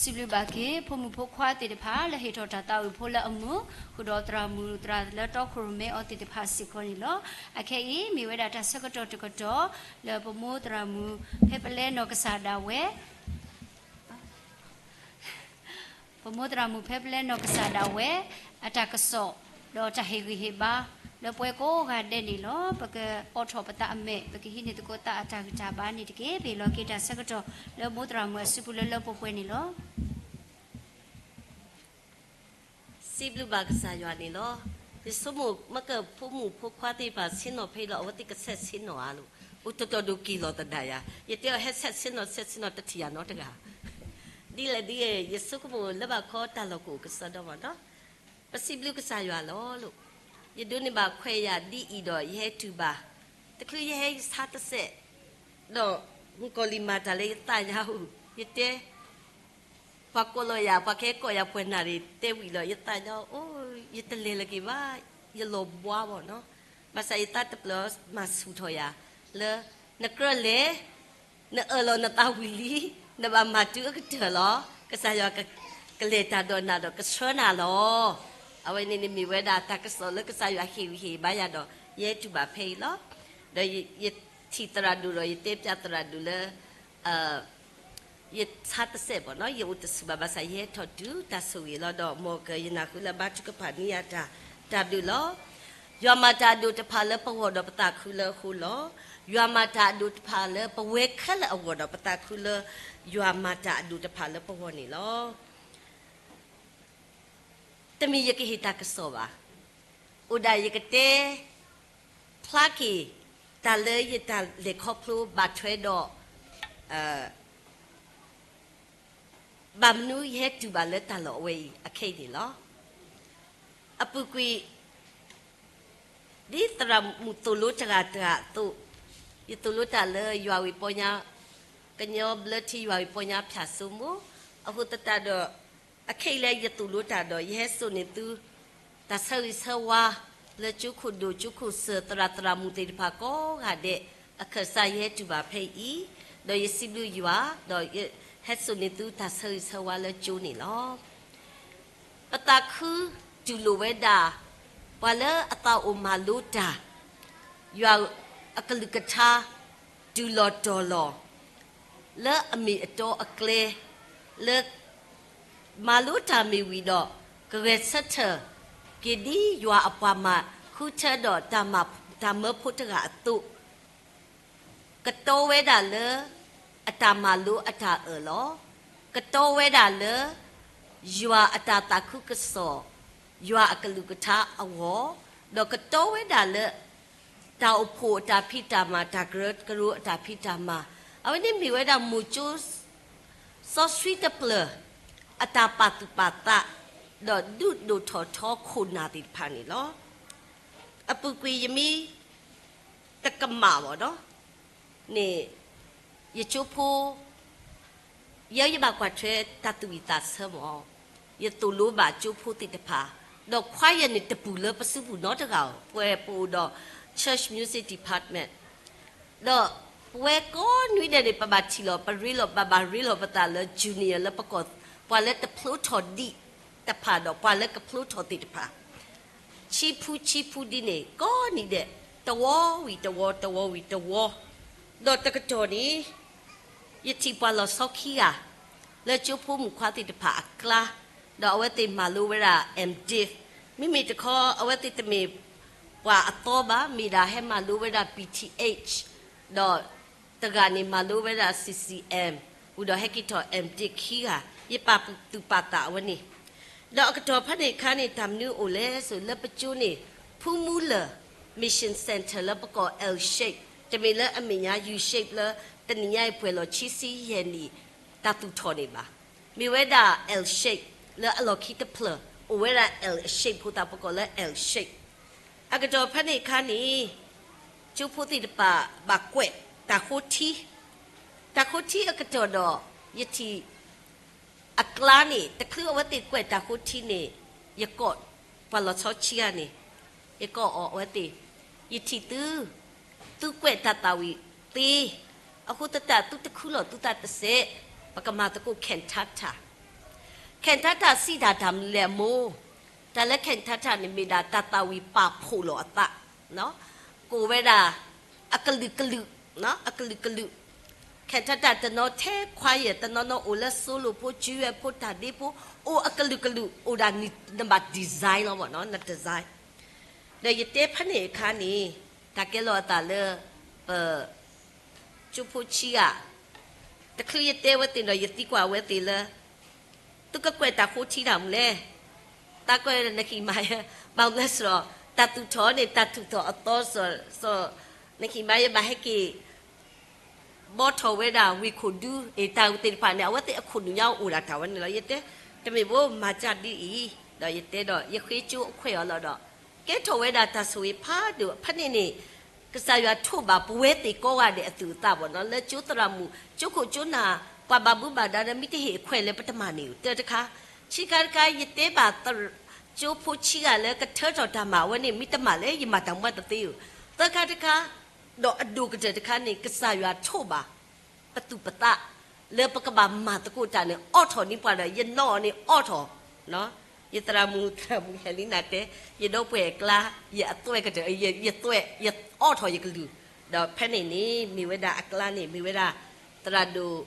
စံးဘျုးဘၣ်က့ၤ ဖိမုၣ်ဖိခွါသ့ၣ်တဖၣ် လၢဟ့ၣ်ထီၣ်တၢ်သးဝံၣ်ဖိလၢအမုာ်, ဃုာ်ဒီးသရၣ်မုၣ်သရၣ်လၢတီခိၣ်ရိၣ်မဲအီၤသ့ၣ်တဖၣ်စ့ၢ်ကီးန့ၣ်လီၤ. အခဲအံၤ မ့ၢ်ဝဲဒၣ်တၢ်ဆၢကတီၢ်တကတီၢ် လၢပမိၢ်သရၣ်မုၣ် ဖဲပလဲနီၢ်ကစၢ်ဒၣ်ဝဲ ပမိၢ်သရၣ်မုၣ်ဖဲပလဲနီၢ်ကစၢ်ဒၣ်ဝဲ အတၢ်ကစီၣ် ဒီးတၢ်ဟ့ၣ်ဂံၢ်ဟ့ၣ်ဘါ လၢပှၤကိးဂၤဒဲးန့ၣ်လီၤ. ပကအိးထီၣ်ပသးအမဲာ် ပကဟံးန့ၢ်သကိးသးအတၢ်ဂံၢ်တၢ်ဘါန့ၣ်တက့ၢ်. ပဟ့ၣ်လီၤက့ၤတၢ်ဆၢကတီၢ် လၢမိၢ်သရၣ်မုၣ်အစုပူၤလၢလၢပှဲၤပှဲၤန့ၣ်လီၤ. စံးဘျုးဘၣ်ကစၢ်ယွၤန့ၣ်လီၤ. ယဆိကမိၣ်မ့ၢ်ကဖိမုၣ်ဖိခွါသ့ၣ်တဖၣ်ဆ့ၣ်နီၤဖဲအံၤလီၤ အဝဲသ့ၣ်ကဆဲးဆ့ၣ်နီၤဧါလိၤ, အိၣ်တတီၤဒိၣ်က့ၤလီၤသဒၣ်ယၤ, ယတဲအီၤဟဲဆဲးဆ့ၣ်နီၤ ဆဲးဆ့ၣ်နီၤ တထံၣ်ယၤနီတဂၤ. ဒ်လဲၣ်ဒ်လဲၣ် ယဆိကမိၣ်လၢဘၣ်ခီတၢ်လီၢ်ကအိၣ်ကစီဒီမးနီၤ. ပစံးဘျုးကစၢ်ယွၤလီၤလိၤ. ယဒိးန့ၢ်ဘၣ်ခွဲးယာ်ဒ်အံၤဒီး ယဟဲတုၤဘၣ်, တချုးယဟဲယဆါတစဲး, ဒီးမုၣ်ကီၤလံၢ်မၤတၢ်လၢယသးညါအူ, ယတဲ ပှၤကိးလီၤယၤ ပှၤကဟဲကိးယၤပှဲၤနၢ်ရံၣ် တဲဝံၤလီၤ ယသးညါအူ, ယတလဲၤလၢၤက့ၤဘၣ်, ယလီၤဘှါဘၣ်နီၤ. ဘၣ်ဆၣ်ယသးတဖျၢၣ်မၤဆူၣ်ထီၣ်ယၤ လၢ နကြၢးလဲၤ နအၢၣ်လီၤနသးဝံၤလံ, နဘၣ်မၤတုၤအကတၢၢ်လီၤ. ကစၢ်ယွၤကလဲၤတၢ်ဒီးနၤဒီးကဆှၢနၤလီၤ. အဝဲန့ၣ်န့ၣ်မ့ၢ်ဝဲဒၣ်တၢ်ကစီၣ်လၢကစၢ်ယွၤဟ့ၣ်ဂံၢ်ဟ့ၣ်ဘါယၤဒီး ယဟဲတုၤဘၣ်ဖဲအံၤလီၤ. ဒီးယထံၣ်သရၣ်ဒိၣ်ဒီးယတဲပၠးသရၣ်ဒိၣ်လၢ ယဆါတစဲးဘၣ်နီၤ, ယအိၣ်တဆူၣ်ဘၣ်ဘၣ်ဆၣ် ယဟဲထီၣ်တုၤတၢ်ဆိၣ်ဂ့ၤလီၤ. ဒီးမ်ကယနၢ်ဟူလၢဘါထုကဖၣ်န့ၢ်ယၤတၢ်, တၢ်ဘျုးလီၤ. ယွၤမၤတၢ်အဒိၣ်တဖၣ်လၢပဂီၢ်ဒီးပသးခုလၢအဃိလီၤ. ယွၤမၤတၢ်အဒိၣ်တဖၣ်လၢပဝဲခဲလၢာ်အဂီၢ်ဒီးပသးခုလၢ ယွၤမၤတၢ်အဒိၣ်တဖၣ်လၢပဂီၢ်န့ၣ်လီၤ. တမ့ၢ်ယကဟ့ၣ်တၢ်ကစီၣ်ဘၣ်. အိၣ်ဒၣ်ယကတဲ ဖျါက့ၤ တၢ်လၢယတၢ်လဲၤခီဖျိဘၣ်ထွဲဒီး ဘၣ်မနုၤယဟဲတုၤဘၣ်လၢတၢ်လီၢ်အဝဲအံၤအခဲအံၤန့ၣ်လီၤ. အပူၤကွံာ် ဒ်သရၣ်မုၣ်သိၣ်လိတဂၤတဂၤအသိး, ယသိၣ်လိတၢ်လၢယွၤဝံၢ်ပီညါ, ကညီဘျၢထံယွၤဝံၢ်ပီညါဖၠၣ်စိမိၤ, အဃိသတးဒီး အခဲအံၤလၢယသိၣ်လိတၢ်ဒီး ယဟဲစိာ်န့ၢ်သု တၢ်ဆၢဂ့ၤဆၢဝါ လၢကၠိခိၣ်ဒိၣ်ကၠိခိၣ်စၢၤ သရၣ်သရၣ်မုၣ်သ့ၣ်တဖၣ်ကိးဂၤဒဲး အခၢၣ်စးယဟဲတုၤဘၣ်ဖဲအံၤ, ဒီးယစံးဘျုးယွၤ, ဒီးယဟဲစိာ်န့ၢ်သုတၢ်ဆၢဂ့ၤဆၢဝါလၢကၠိန့ၣ်လီၤ. ပသးခုတူၢ်လိာ်ဝဲဒၣ် ပှၤလၢအသးအိၣ်မၤလိတၢ်, ယွၤအကလုၢ်ကထါ တုၤလီၤတီၤလီၤ လၢအမ့ၢ်အတီအကျဲ, လၢ မၤလိတၢ်မ့ၢ်ဝံၤဒီး ကဂဲၤဆၢထၢၣ်က့ၤဒ်ယွၤအပှၤမၤဃုထၢဒီးတၢ်မၤ, တၢ်မၢဖိတဂၤအသိး, ကတီဝဲဒၣ်လၢ အတၢ်မၤလိအတၢ်အၢၣ်လီၤ, ကတီဝဲဒၣ်လၢ ယွၤအတၢ်သးခုကစီၣ်, ယွၤအကလုၢ်ကထါအဂီၢ်, ဒီးကတီဝဲဒၣ်လၢ တၢ်အိၣ်ဖှိၣ်အတၢ်ဖံးတၢ်မၤ တၢ်ကရၢကရိအတၢ်ဖံးတၢ်မၤ, အဝဲန့ၣ်မ့ၢ်ဝဲဒၣ်မိၤကၠိ စီဆှံတဖျၢၣ် အတၢ်ပာ်သူၣ်ပာ်သး ဒီးဒုးဒိၣ်ထီၣ်ထီခိၣ်နၢ်သ့ၣ်တဖၣ်န့ၣ်လီၤ. အပူၤကွံာ်ယမ့ၢ် တကမၣ်ဘၣ်ဒီး န့ၣ် ယကၠိဖိ ယဲယဘၣ်ကွၢ်ထွဲတၢ်သူၣ်ဝံၣ်သးဆၢမး, ယသိၣ်လိဘၣ်ကၠိဖိသ့ၣ်တဖၣ်, ဒီး choir န့ၣ်တပူၤလၢပစုပူၤနီတဂၤဧိၤ, ပဝဲပအိၣ်ဒီး church music department, ဒီးပဝဲကိးနွံဒဲးန့ၣ် ပဘၣ်ထံၣ်လီၤ ပရ့လီၤ ဘၣ်ဘၣ်ရ့လီၤပသးလၢ junior လၢပကီၢ် ပှၤလၢတဖျိထီၣ်ဒံးတဖၣ်ဒီး ပှၤလၢကဖျိထီၣ်သ့ၣ်တဖၣ် ဆံဖုဆံဖုဒ်န့ၣ် ကိးနံၤဒဲး တဝီဝံၤတဝီ တဝီဝံၤတဝီ, ဒီးတကတီၢ်န့ၣ် ယထံၣ်ပှၤလီၤဆီခံဂၤ လၢကၠိဖိမုၣ်ခွါသ့ၣ်တဖၣ်အကျါ, ဒီးအဝဲသ့ၣ်မၤလိဝဲဒၣ် MDiv, မ့မ့ၢ်တခီ အဝဲသ့ၣ်တမ့ၢ်ပှၤအသီဘၣ်, မ့ၢ်ဒၣ်ဟဲမၤလိဝဲဒၣ် B Th, ဒီးတဂၤန့ၣ်မၤလိဝဲဒၣ် C C M, ဝံၤဒီးဟဲက့ၤထီၣ် MDiv ခံဂၤ, ယပာ်သူၣ်ပာ်သးအဝဲန့ၣ် ဒီးအကတီၢ်ဖဲန့ၣ်အခါန့ၣ် တၢ်မနုၤအိၣ်လဲၣ်ဆိ လၢပကၠိန့ၣ် ဖုမူလၢၢ် Mission Center လၢပကီၢ် L shape, တမ့ၢ်လၢအမဲာ်ညါ U shape လၢတနံၤညါအံၤပှဲၤလီၤခံဆံယဲၢ်နံၣ် တၢ်သူၣ်ထီၣ်န့ၣ်ဘၣ်. မ့ၢ်ဝဲဒၣ် L shape လၢအလီၢ်ခံတဖျၢၣ် အိၣ်ဝဲဒၣ် L shape ဖိသၣ်ပကီၢ်လၢ L shape. အကတီၢ်ဖဲန့ၣ်အခါန့ၣ် ကၠိဖိသ့ၣ်တဖၣ်ဘၣ်ကွဲးတၢ်ဃိထံ, တၢ်ဃိထံအကတီၢ်ဒီး ယထံၣ် အကျါန့ၣ် တချုးအဝဲသ့ၣ်ကွဲးတၢ်ဃိထံန့ၣ် ယကိး ပှၤလီၤဆီခံဂၤန့ၣ် ယကိးအီၤအဝဲသ့ၣ်, ယထံၣ်သု, သုကွဲးတၢ်သးဝံၣ်သ့, အဃိသတးသုတခုလီၤသုသးတစဲး, ပကမၤသကိး cantata Cantata စံးတၢ်တၢ်မနုၤလဲၣ်အမိၢ်, တၢ်လၢ cantata န့ၣ်မ့ၢ်ဒၣ်တၢ်သးဝံၣ်ပာ်ဖှိၣ်လီၤအသး, ကိးဝဲဒၣ် အကလုာ်ကလုာ်, အကလုာ်ကလုာ်, cantata တနီၤထဲ choir တနီၤနီၤအိၣ်လၢ solo ဖိ duet ဖိ တၢ်ဒ့ဖိ အိၣ်အကလုာ်ကလုာ် အိၣ်ဒၣ်နဘၣ် design လီၤဘၣ်နီၤ န design ဒီးယတဲဖဲန့ၣ်အခါန့ၣ် တၢ်ကဲလီၤအသးလၢ ပ ကၠိဖိဆံးဂၤ, တချုးယတဲဝဲသ့ၣ်ဒီး ယသံကွၢ်ဝဲသ့ၣ်လၢ သုကကွဲးတၢ်ဃိထံတၢ်မူလဲၣ်, တၢ်ကွဲးနဃံးမၤယဲ, ဘၣ်မနုၤစ့ၢ် တၢ်သူၣ်ထီၣ်န့ၣ် တၢ်သူၣ်ထီၣ်အသီစ့ၢ်, နဃံးမၤယဲဘၣ်ဟဲက့ၤ ဘီထီၣ်ဝဲဒၣ်ဝ့ၢ်ခိၣ်ဒူ အ့ၣ် တၢ်သ့ၣ်တဖၣ်န့ၣ် အဝဲသ့ၣ်အခိၣ်နူာ်ညါအိၣ်ဒၣ်တၢ်ဝဲန့ၣ်လီၤ. ယတဲ တမ့ၢ်ဘၣ် မၤကၢ်ဒ်အံၤ, ဒီးယတဲဒီး ယဃ့ကၠိအခွဲးအီၤလီၤဒီး ကဲထီၣ်ဝဲဒၣ်တၢ်ဆိၣ်ဂ့ၤဖးဒိၣ် ဖဲန့ၣ်န့ၣ် ကစၢ်ယွၤထိးဘၣ်ပဝဲသ့ၣ်ကိးဂၤဒဲးအသူၣ်အသးဘၣ်နီၤ လၢကၠိသရၣ်မုၣ် ကၠိခိၣ်ကၠိနၢ် ပှၤဘၣ်မူဘၣ်ဒါဒီး မ့ၢ်တဟ့ၣ်အခွဲးလၢပတမၤန့ၢ်အီၤ တၢတခါ, ခံခါတခါ ယတဲဘၣ် ကၠိဖိဆံးဂၤလၢကထၢထီၣ်တၢ်မၤအဝဲန့ၣ် မ့ၢ်တမၤလဲၣ် ယမၤတၢ်မူတသ့ဧိၤ, သၢခါတခါ ဒီးအဒိၣ်ကတၢၢ်တခါန့ၣ် ကစၢ်ယွၤထိးဘၣ် ပသူၣ်ပသး လၢပကဘၣ်မၤသကိးတၢ်န့ၣ် အိးထီၣ်န့ၢ်ပှၤဒီး ယနီၢ်အီၤန့ၣ်အိးထီၣ်, ယသရၣ်မုၣ် သရၣ်မုၣ်ဟဲလံနၤတဲ ယဒီပုၢ်ဝဲၢ်အကျါ ယအသွဲၣ်ကတၢၢ် ယသွဲၣ် ယအိးထီၣ်ယကလုၢ်, ဒီးဖဲန့ၣ်န့ၣ် မ့ၢ်ဝဲဒၣ်အကျါန့ၣ် မ့ၢ်ဝဲဒၣ် သရၣ်ဒိၣ်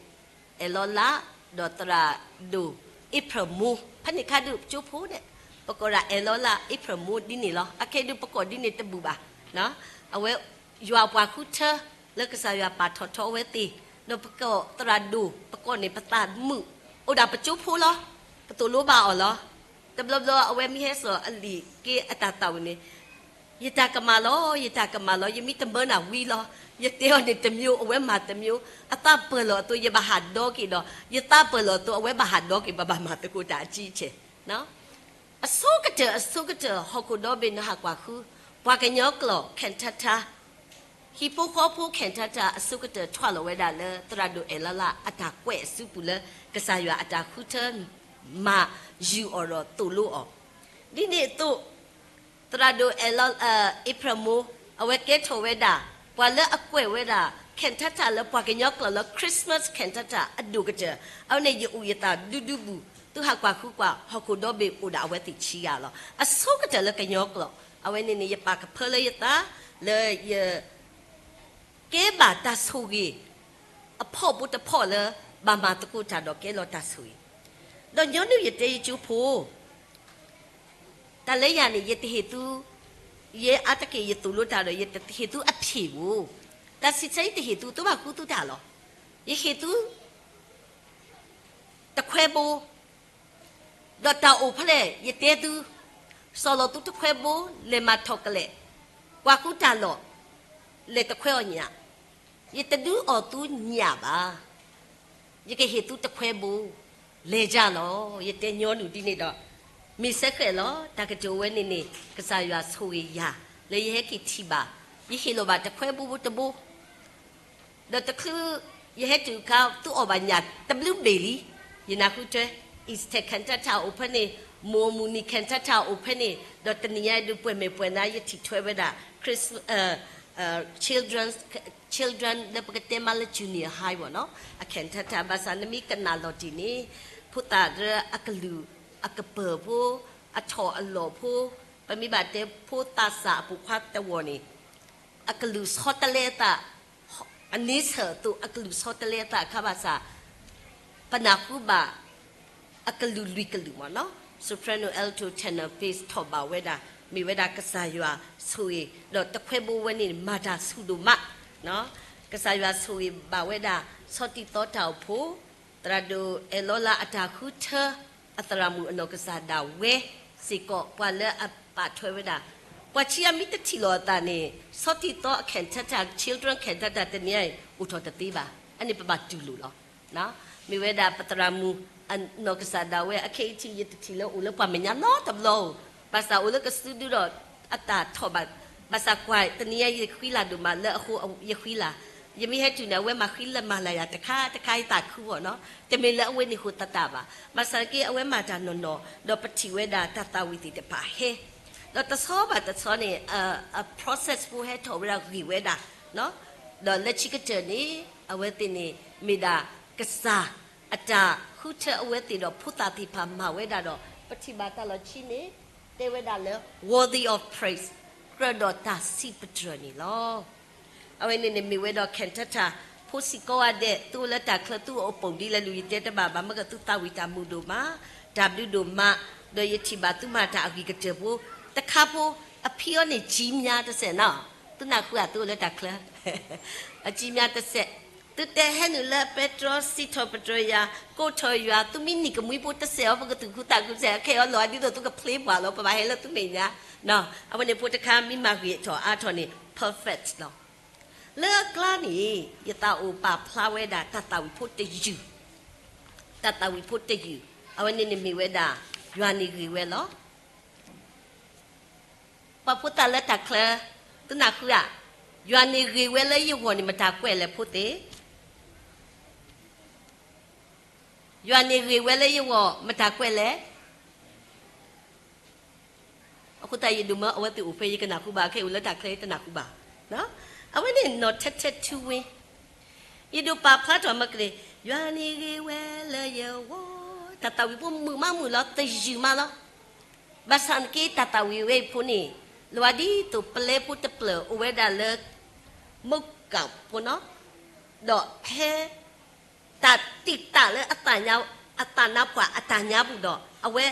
အဲၣ်လီလး ဒီးသရၣ်ဒိၣ် အ့ဖြၢၣ်မိၢ် ဖဲန့ၣ်ခါဒုးကၠိဖိန့ၣ် ပကိးဒၣ်အဲၣ်လီလး အ့ဖြၢၣ်မိၢ်ဒ်န့ၣ်လီၤ. အခဲဒုးပကိးဒ်န့ၣ်တဘူၣ်ဘၣ်, အဝဲ ယွၤအပှၤဃုထၢ လၢကစၢ်ယွၤပာ်ထီၣ်ထီအဝဲသ့ၣ်, ဒီးပကိးသရၣ်ဒိၣ် ပကိးန့ၣ်ပသးမုာ် အိၣ်ဒၣ်ပကၠိဖိလီၤ, ပသိၣ်လိဘၣ်အီၤလီၤ. တဘျီဘျီအဝဲမ့ၢ်ဟဲစိာ်အလံာ်က့အတၢ်သးဝံၣ်န့ၣ် ယတၢ်ကမၣ်လီၤ ယတၢ်ကမၣ်လီၤ ယမ့ၢ်တမၢနၢ်ဝံလီၤ. ယတဲအီၤန့ၣ်တမျိုး အဝဲမၤတမျိုး အသးပၢၢ်လီၤအသိး ယဘၣ်ဟးဒီက့ၤဒီး ယသးပၢၢ်လီၤအသိး အဝဲဘၣ်ဟးဒီက့ၤ ပဘၣ်မၤသကိးတၢ်အကံအခဲ အဆိကတၢၢ် အဆိကတၢၢ် ဟီၣ်ခိၣ်ဒီဘ့ၣ်နဟးကွၢ်ဃု ပှၤကညီကျိာ် cantata ဟံၣ်ဖိဃီဖိ cantata အဆိကတၢၢ်ထွဲလီၤဝဲဒၣ်လၢ သရၣ်ဒိၣ်အဲၣ်လီလးအတၢ်ကွဲးအစုပူၤလၢ ကစၢ်ယွၤအတၢ်ဃုထၢ မၤယူာ်အီၤဒီးသိၣ်လိအီၤ, ဒ်န့ၣ်အသိး သရၣ်ဒိၣ်အဲၣ်လီ အ့ဖြၢၣ်မိၢ် အဝဲကဲထီၣ်ဝဲဒၣ် ပှၤလၢအကွဲးဝဲဒၣ် cantata လၢပှၤကညီကျိာ်လၢ Christmas cantata အဒိၣ်ကတၢၢ်, အဝဲန့ၣ်ယအုၣ်ယသးဒူဒူဘူၣ်, သုဟးကွၢ်ဃုကွၢ် ဟီၣ်ခိၣ်ဒီဘ့ၣ်အိၣ်ဒၣ်အဝဲသ့ၣ်ဆံးဂၤလီၤ. အဆိကတၢၢ်လၢကညီကျိာ်, အဝဲန့ၣ်န့ၣ် ယပာ်ကဖၢလၢယသး လၢယ ကဲဘၣ်တၢ်ဆိၣ်ဂ့ၤ အဖီၣ်ဖိတဖီၣ်လၢ ဘၣ်မၤသကိးတၢ်ဒီးကဲလီၤတၢ်ဆိၣ်ဂ့ၤ, ဒီးညီနုၢ်ယတဲယကၠိဖိ တၢ်လၢယၤန့ၣ် ယတဟ့ၣ်သု, ယအါတက့ၢ်ယသိၣ်လိတၢ်ဒီး ယတဟ့ၣ်သုအထံၣ်ဧိၤ, တၢ်စံးဆၢယတဟ့ၣ်သု သုဘၣ်ဃုသုတၢ်လီၤ. ယဟ့ၣ်သု တခွဲဘိ ဒီးတၢ်အိၣ်ဖဲလဲၣ် ယတဲသု, စီၤလီၤသုတခွဲဘိ လဲၤမၤထီၣ်ကလဲာ်, ကွၢ်ဃုတၢ်လီၢ်, လဲၤတခွဲအီၣ်ညၣ်, ယတဒုးအီၣ်သုညၣ်ဘၣ်, ယကဟ့ၣ်သုတခွဲဘိ, လဲၤယၤလီၤ. ယတဲညီနုၢ်ဒ်န့ၣ်ဒီး မ့ၢ်စဲဃဲးလီၤ. တၢ်ကတိၤဝဲန့ၣ်န့ၣ် ကစၢ်ယွၤဆိၣ်ဂ့ၤယၤ လၢယဟဲက့ၤထံၣ်ဘၣ်, ယဟ့ၣ်လီၤဘၣ်တခွဲဘိတဘိ ဒီးတချုး ယဟဲတုၤအခါ သုအီၣ်ဘၣ်ညၣ်တဘျုးဘ့ၣ်လံ, ယနၢ်ဟူထွဲ Easter cantata အိၣ်ဖဲန့ၣ်, မိၢ်မုၢ်နံၤ cantata အိၣ်ဖဲန့ၣ်, ဒီးတနံၤညါဒုးပှဲၤမဲာ်ပှဲၤနါ ယထံၣ်ထွဲဝဲဒၣ် Christmas, children, children လၢပကတဲမးလၢ junior high ဘၣ်နီၤ, အ cantata ဘၣ်ဆၣ်နမ့ၢ်ကနၣ်လီၤတံၢ်န့ၣ် ဖိသၣ်လၢအကလုၢ်အကပၢၢ်ဖိ, အထီၣ်အလီၢ်ဖိ, ပမ့ၢ်ဘၣ်တဲဖိသၣ်စၢ်အပိာ်ခွါတဝီၤန့ၣ် အကလုၢ်ဆီတလဲအသး, အန့ဆၢၣ်အသိး အကလုၢ်ဆီတလဲအသးအခါဘၣ်ဆၣ်, ပနၢ်ဟူဘၣ် အကလုၢ်လွံၢ်ကလုာ်မ့ၢ်နီၤ, soprano, alto, tenor, bass ထီၣ်ဘၣ်ဝဲဒၣ်, မ့ၢ်ဝဲဒၣ်ကစၢ်ယွၤဆိၣ်ဂ့ၤ, ဒီးတခွဲဘိဝဲန့ၣ် မၤတၢ်ဆူၣ်ဒိၣ်မး, ကစၢ်ယွၤဆိၣ်ဂ့ၤဘၣ်ဝဲဒၣ် ဆီတံၢ်သီတၢ်အိၣ်ဖှိၣ်, သရၣ်ဒိၣ်အဲၣ်လီလါအတၢ်ဃုထၢ အသရၣ်မုၣ်အနီၢ်ကစၢ်ဒၣ်ဝဲစ့ၢ်ကီး ပှၤလၢအပာ်ထွဲဝဲဒၣ်, ပှၤဆံးအါမံၤတထံၣ်လီၤအသးန့ၣ် ဆီတံၢ်သီအ cantata, children cantata တနံၤအံၤ အိၣ်ထီၣ်တသ့ဘၣ်, အန့ၣ်ပဘၣ်တူၢ်လိာ်လီၤ. မ့ၢ်ဝဲဒၣ်ပသရၣ်မုၣ်အနီၢ်ကစၢ်ဒၣ်ဝဲ အခဲအံၤထံၣ် ယတထံၣ်လၢအိၣ်လၢပှၤမဲာ်ညါနီတဘျီဧိၤ, ဘၣ်ဆၣ်အိၣ်လၢကစုဒုဒီး အတၢ်ထီၣ်ဘၣ်, ဘၣ်ဆၣ်ကွၢ်တနံၤအံၤယဃံလၤဒိၣ်မးလၢအဃိယဃံလၤ, ယမ့ၢ်ဟဲတုၤန့ၣ် အဝဲမၤဃံလၤမၤလၤယၤတခါတခါ ယသးခုအီၤနီၤ, တမ့ၢ်လၢအဝဲန့ၣ်ဃိသတးဘၣ်, ဘၣ်ဆၣ်က့ အဝဲမၤတၢ်နီၢ်နီၢ် ဒီးပထံၣ်ဝဲဒၣ်တၢ်သးဝံၣ်သ့ၣ်တဖၣ်ဟဲ, ဒီးတဆီဘၣ်တဆီန့ၣ် အ process ဖိဟဲထီၣ်ဝဲဒၣ်ဂ့ၤဝဲဒၣ်, ဒီးလၢခံကတၢၢ်န့ၣ် အဝဲသ့ၣ်န့ၣ် မ့ၢ်ဒၣ်ကစၢ်အတၢ် ဃုထၢအဝဲသ့ၣ်ဒီးဖိသၣ်သ့ၣ်တဖၣ်မၤဝဲဒၣ်ဒီး ပထံၣ်ဘၣ်တၢ်လီၢ်ခံန့ၣ် တဲဝဲဒၣ်လၢ worthy of praise ကြၢးဒီးတၢ်စံးပတြၢၤန့ၣ်လီၤ. အဝဲန့ၣ်န့ၣ်မ့ၢ်ဝဲဒီး Kentucky ဖိစံးကိးဂၤဒဲး သုအိၣ်လၢတၢ်ချၢ သုအိၣ်အပိာ်ဒ်လဲၣ်လူၤ ယတဲတဘၣ်ဘၣ် မ့ၢ်ကသုသးဝံၣ်တၢ်မုာ်ဒိၣ်မး, တၢ်ဘျုးဒိၣ်မး, ဒီးယထံၣ်ဘၣ်သုမၤတၢ်အဂံၢ်ကတၢၢ်ဖိ တခါဖိ အဖံအီၤန့ၣ် ကြီးမြတ် တစဲးနီၤ, သုနၢ်ဟူဧါ သုအိၣ်လၢတၢ်ချၢ ကြီးမြတ် တစဲး, သုတဲဟဲနုာ်လၢပဲတြီ စံးထီၣ်ပတြၢၤယၤ, ကိးထီၣ်ယွၤ, သုမ့ၢ်နံၣ်ကမှံဖိတစဲးအီၤ ပကသူၣ်ခုသးခုစဲး ခဲအံၤလီၤ ဒ်သိးသုကဖျ့ပှၤလီၤ ပဘၣ်ဟဲလၢသုမဲာ်ညါ, အဝဲန့ၣ်ဖိတခါ မ့ၢ်မၤဂ့ၤထီၣ်အါထီၣ်န့ၣ် perfect လီၤ. လၢအကျါန့ၣ် ယသးအိၣ်ပာ်ဖျါဝဲဒၣ်တၢ်သးဝံၣ်ဖိတယုၢ်, တၢ်သးဝံၣ်ဖိတယုၢ်, အဝဲန့ၣ်န့ၣ်မ့ၢ်ဝဲဒၣ် ယွၤန့ၣ်ဂ့ၤဝဲလီၤ. ပှၤဖိသၣ်လၢတၢ်ချၢ, သုနၢ်ဟူဧါ, ယွၤန့ၣ်ဂ့ၤဝဲလၢယဂီၢ်န့ၣ် မတၤကွဲးလဲၣ်ဖိသ့ၣ်, ယွၤန့ၣ်ဂ့ၤဝဲလၢယဂီၢ် မတၤကွဲးလဲၣ်. အဃိသတးယဒိးမၢအဝဲသ့ၣ်အိၣ်ဖဲ ယကနၢ်ဟူဘၣ် ခဲအံၤအိၣ်လၢတၢ်ချၢ ယတနၢ်ဟူဘၣ်. အဝဲန့ၣ်နီၢ်ထဲထဲထူဝ့, ယဒိးပာ်ဖျါထီၣ်မ့ၢ်ကလ့ၢ်, ယွၤန့ၣ်ဂ့ၤဝဲလၢယဂီၢ်, တၢ်သးဝံၣ်ဖိမုာ်မးမုာ်လီၤ တယုၢ်မးလီၤ. ဘၣ်ဆၣ်သနာ်က့ တၢ်သးဝံၣ်ဝဲအံၤဖိန့ၣ် လၢဝဲဒ်သိးပလဲဖိတဖျၢၣ်အိၣ်ဝဲဒၣ်လၢ မုၢ်ကၣ်ဖိနီၤ, ဒီးဟဲ တၢ်တံာ်တာ်လၢအသးညါ, အသးနါပှၢ်အတၢ်ညါပူၤဒီး အဝဲ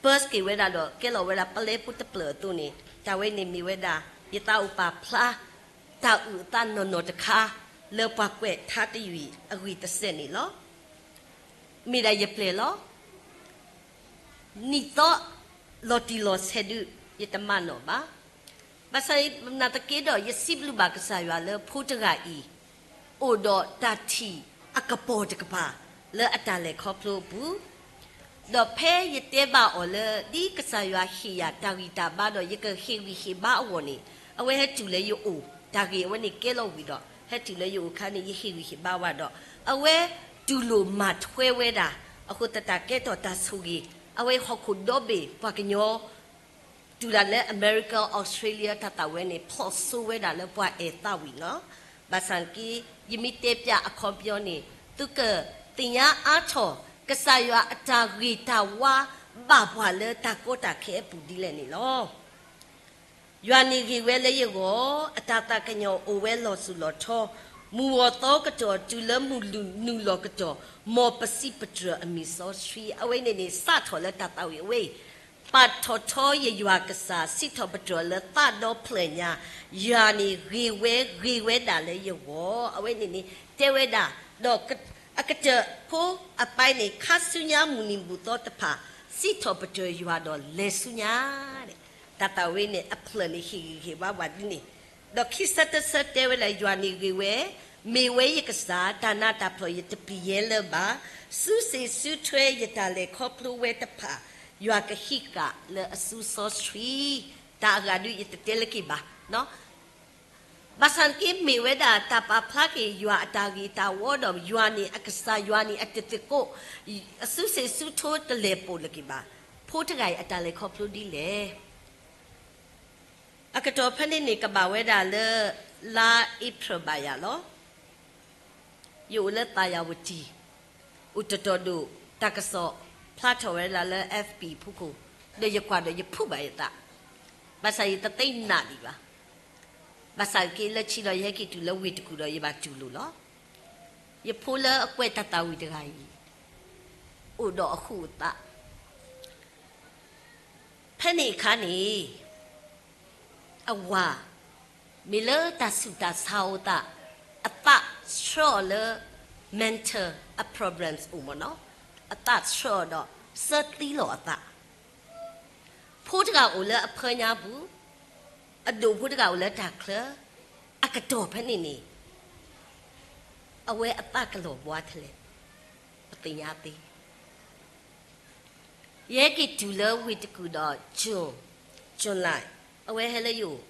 burst က့ၤဝဲဒၣ်ဒီး ကဲလီၤဝဲဒၣ်ပလဲဖိတဖျၢၣ်အသိးန့ၣ် တၢ်ဝဲန့ၣ်မ့ၢ်ဝဲဒၣ် ယသးအိၣ်ပာ်ဖျါ တၢ်အုၣ်အသးနီၢ်နီၢ်တခါ လၢပှၤကွဲးထါတယုၢ်အံၤအဂ့ၢ်တစဲးန့ၣ်လီၤ. မ့ၢ်ဒၣ်ယပျဲၢ်လီၤ. နံၣ်သီလီၤတံၢ်လီၤဆဲးဒုး ယတမၤနီၣ်ဘၣ်. ဘၣ်ဆၣ်သနာ်က့ဒီး ယစံးဘျုးဘၣ်ကစၢ်ယွၤလၢဖိတဂၤအံၤ အိၣ်ဒီးတၢ်ထံၣ်အကပီၤတကပၤ လၢအတၢ်လဲၤခီဖျိအပူၤ, ဒီးဖဲယတဲဘၣ်အီၤလၢ ဒ်ကစၢ်ယွၤဟ့ၣ်ယၤတၢ်ဂံၢ်တၢ်ဘါဒီး ယကဟ့ၣ်ဂံၢ်ဟ့ၣ်ဘါအဂီၢ်န့ၣ် အဝဲဟဲတုၤလၢယအိၣ်, တၢ်ဂ့ၢ်အဝဲန့ၣ်ကဲလီၤဝံၤဒီး ဟဲတုၤလၢယအိၣ်အခါန့ၣ် ယဟ့ၣ်ဂံၢ်ဟ့ၣ်ဘါဝဲဒီး အဝဲတူၢ်လိာ်မၤထွဲဝဲဒၣ် အဃိသတးကဲထီၣ်တၢ်ဆိၣ်ဂ့ၤ, အဝဲဟီၣ်ခိၣ်ဒီဘ့ၣ်ပှၤကညီ တုၤဒၣ်လၢအမဲရကၤ အီစထြ့လယါ တၢ်သးဝံၣ်န့ၣ် ဖျိးစိဝဲဒၣ်လၢပှၤအဲၣ်သးဝံၣ်လီၤ. ဘၣ်ဆၣ်သနာ်က့ ယမ့ၢ်တဲပၠးအခီပညီန့ၣ် သုကသ့ၣ်ညါအါထီၣ် ကစၢ်ယွၤအတၢ်ဂ့ၤတၢ်ဝါ ဘၣ်ပှၤလၢတၢ်ကီတၢ်ခဲအပူၤဒ်လဲၣ်န့ၣ်လီၤ. ယွၤန့ၣ်ဂ့ၤဝဲလၢယဂီၢ်, အတၢ်သးကညီၤအိၣ်ဝဲလီၤစိၤလီၤထီ, မုၢ်ဂီၤသီကတီၢ် တုၤလၢမုၢ်နုာ်လီၤကတီၢ်, မ်ပစံးပတြၢၤအမံၤစီဆှံ, အဝဲန့ၣ်န့ၣ် စးထီၣ်လၢတၢ်သးဝံၣ်အဝဲအံၤ, ပာ်ထီၣ်ထီယယွၤကစၢ်, စံးထီၣ်ပတြၢၤလၢသးဒီဖျၢၣ်ညါ, ယွၤန့ၣ်ဂ့ၤဝဲ, ဂ့ၤဝဲဒၣ်လၢယဂီၢ်, အဝဲန့ၣ်န့ၣ် တဲဝဲဒၣ်, ဒီးအကတၢၢ်ဖိအပၢ်န့ၣ် ခါဆူညါမုၢ်နံၤမုၢ်သီတဖၣ် စံးထီၣ်ပတြၢၤယွၤဒီးလဲၤဆူညါ တၢ်သးဝံၣ်န့ၣ် အဖျၢၣ်န့ၣ်ဟ့ၣ်ဂံၢ်ဟ့ၣ်ဘါပှၤဒ်န့ၣ်, ဒီးခံဆံတဆၢတဲဝဲဒၣ် ယွၤန့ၣ်ဂ့ၤဝဲ, မ့ၢ်ဝဲယကစၢ်, တၢ်နးတၢ်ဖှီၣ်ယတပျံၤယဲလၢၤဘၣ်, စုစ့ၣ်စုထွဲယတၢ်လဲၤခီဖျိဝဲတဖၣ်, ယွၤကဟံးဃာ်လၢအစုစီဆှံ, တၢ်အဂၤဒုးယတတဲလၢက့ၤဘၣ် ဘၣ်ဆၣ်သနာ်က့ မ့ၢ်ဝဲဒၣ်တၢ်ပာ်ဖျါက့ၤ ယွၤအတၢ်ဂ့ၤတၢ်ဝါဒီး ယွၤန့ၣ်အကစၢ် ယွၤန့ၣ်အတသကိး, အစုစ့ၣ်စုထိတလဲၤပိာ်လၢၤက့ၤဘၣ်. ဖိတဂၤအံၤအတၢ်လဲၤခီဖျိဒ်လဲၣ်. အကတီၢ်ဖဲန့ၣ်န့ၣ် ကဘၣ်ဝဲဒၣ်လၢ လါ April ဘၣ်ယၤလီၤ. ယအိၣ်လၢသးယၤဝတံၣ်, အိၣ်တတီၤဒိၣ် တၢ်ကစီၣ်ဖျါထီၣ်ဝဲဒၣ်လၢ F B ဖီခိၣ်, ဒီးယကွၢ်ဒီးယဖုးဘၣ်ယသး, ဘၣ်ဆၣ်ယတသ့ၣ်နးဒံးဘၣ်. ဘၣ်ဆၣ်က့လၢခံဒီး ယဟဲက့ၤတုၤလၢဝ့ၢ်တကူၣ်ဒီး ယဘၣ်တူၢ်လိာ်လီၤ. ယဖိလၢအကွဲးတၢ်သးဝံၣ်တဂၤအံၤ အိၣ်ဒီးအဃုာ်အသး ဖဲန့ၣ်အခါန့ၣ် အဝၤ မ့ၢ်လၢတၢ်ဆူးတၢ်ဆါအသး, အသးဆှၢအီၤလၢ mental အ problems အိၣ်မ့ၢ်နီၤ, အသးဆှၢအီၤဒီး စၢသံလီၤအသး. ဖိတဂၤအိၣ်လၢအဖၢညါပူၤ, အဒိၣ်ဖိတဂၤအိၣ်လၢတၢ်ချၢ, အကတီၢ်ဖဲန့ၣ်န့ၣ် အဝဲအသးကလီၤဘှါထဲလဲၣ်, ပသ့ၣ်ညါသ့. ယဟဲက့ၤတုၤလၢဝ့ၢ်တကူၣ်ဒီး June, July, အဝဲဟဲလၢယအိၣ်,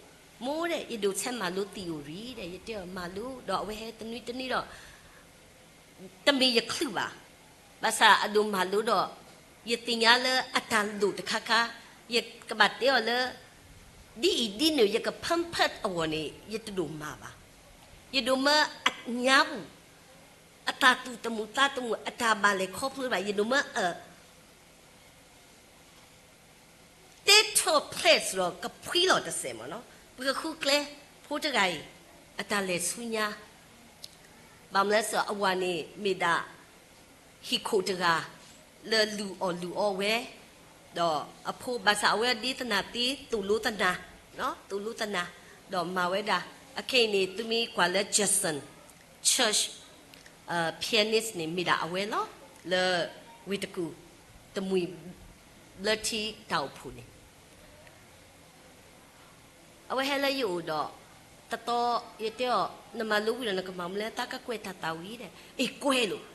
မိၢ်ဒဲး ယဒိၣ်ဆဲမၤလိသံအိၣ်ရံၣ်ဒဲး, ယတဲအီၤမၤလိဒီး အဝဲဟဲတနွံတနွံဒီး တမ့ၢ်ယချုးဘၣ်. ဘၣ်ဆၣ်အဒိၣ်မၤလိဒီး ယသ့ၣ်ညါလၢအတၢ်လိၣ်တခါခါ, ယကဘၣ်တဲအီၤလၢ ဒ်အံၤဒ်နုၤ ယက pamper အဂီၢ်န့ၣ် ယတဒိၣ်မၤဘၣ်. ယဒိၣ်မၢအညါပူၤ အတၢ်သူၣ်တမုာ်သးတမုာ် အတၢ်ဘၣ်လဲၤခီဖျိဘၣ် ယဒိးမၢအၢ တဲထီၣ်ဖျဲးစ့ၢ်ကီး ကဖှံလီၤတစဲးမ့ၢ်နီၤ. ပကဃုကျဲ ဖိတဂၤအံၤ အတၢ်လဲၤဆူညါ ဘၣ်မနုၤလဲၣ် အဝၤန့ၣ်မ့ၢ်ဒၣ် ဟံၣ်ခိၣ်တဂၤ လၢလူၤအီၣ်လူၤအီဝဲ, ဒီးအဖိဘၣ်ဆၣ်အဝဲဒၣ်သနာ်က့ သိၣ်လိသနၤ, သိၣ်လိသနၤ, ဒီးမၤဝဲဒၣ် အခဲအံၤန့ၣ် သုမ့ၢ်ကွၢ်လၢ Judson Church, pianist န့ၣ် မ့ၢ်ဒၣ်အဝဲလီၤ. လၢဝ့ၢ်တကူၣ် တမှံၤဘျၢထံတၢ်အိၣ်ဖှိၣ်န့ၣ် အဝဲဟဲလၢယအိၣ်ဒီး တတီ ယတဲအီၤ နမၤလိဝံၤဒီးနကမၤမနုၤလဲၣ် သးကကွဲးတၢ်သးဝံၣ်ဒီး အ့ၣ်ကွဲးလိာ်,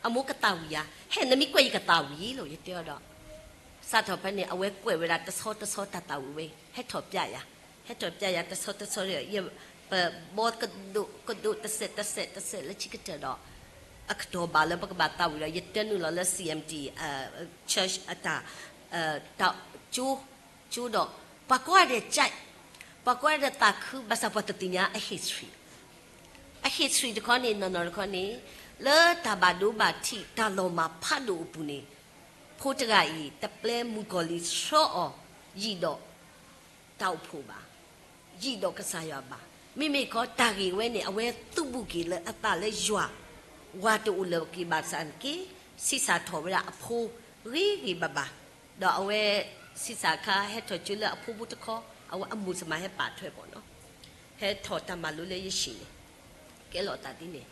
အမိၢ်ကသးဝံၣ်ဧါ, ဟဲ နမ့ၢ်ကွဲးယကသးဝံၣ်လီၤ ယတဲအီၤဒီး စးထီၣ်ဖဲန့ၣ် အဝဲကွဲးဝဲဒၣ်တဆီတဆီတၢ်သးဝံၣ်ဝဲ ဟဲထီၣ်ပျဲယၤ, ဟဲထီၣ်ပျဲယၤတဆီတဆီဒီး ယ ပဘီကဒိးကဒိးတစဲးတစဲးတစဲးလၢခံကတၢၢ်ဒီး အကတီၢ်ဘၣ်လၢပကဘၣ်သးဝံၣ်ဒီး ယတဲနုာ်လီၤလၢ C M T church အတၢ် တၢ်ကၠိ ကၠိဒီး ပှၤကိးဂၤဒဲးကၠဲး, ပှၤကိးဂၤဒဲးသးခု ဘၣ်ဆၣ်ပှၤတသ့ၣ်ညါအ history, အ history တခီန့ၣ် နီၢ်နီၢ်တခီန့ၣ် လၢတၢ်ဘၣ်ဒိဘၣ်ထံး တၢ်လီၤမၢ်ဖးဒိၣ်အပူၤန့ၣ် ဖိတဂၤအံၤ တပျဲမုၣ်ကီၤလံၢ်ဆှၢအီၤ ယံာ်ဒီး တၢ်အိၣ်ဖှိၣ်ဘၣ်, ယံာ်ဒီးကစၢ်ယွၤဘၣ်. မ့မ့ၢ်ခီ တၢ်ဂ့ၢ်ဝဲန့ၣ် အဝဲသူၣ်ဘူၣ်က့ၤလၢအသးလၢယွၤ, ဝၤတအိၣ်လၢၤက့ၤဘၣ်ဆၣ်က့ ဆံးစၢ်ထီၣ်ဝဲဒၣ်အဖိ ဂ့ၤဂ့ၤဘၣ်ဘၣ်, ဒီးအဝဲ ဆံးစၢ်အခါ ဟဲထီၣ်ကၠိလၢအဖိဖိတခီ, အဝဲအမိၢ်စ့ၢ်မး ဟဲပာ်ထွဲပှၤနီၤ, ဟဲထီၣ်တၢ်မၤလိလၢယဟံၣ်န့ၣ်, ကဲလီၤအသးဒ်န့ၣ်,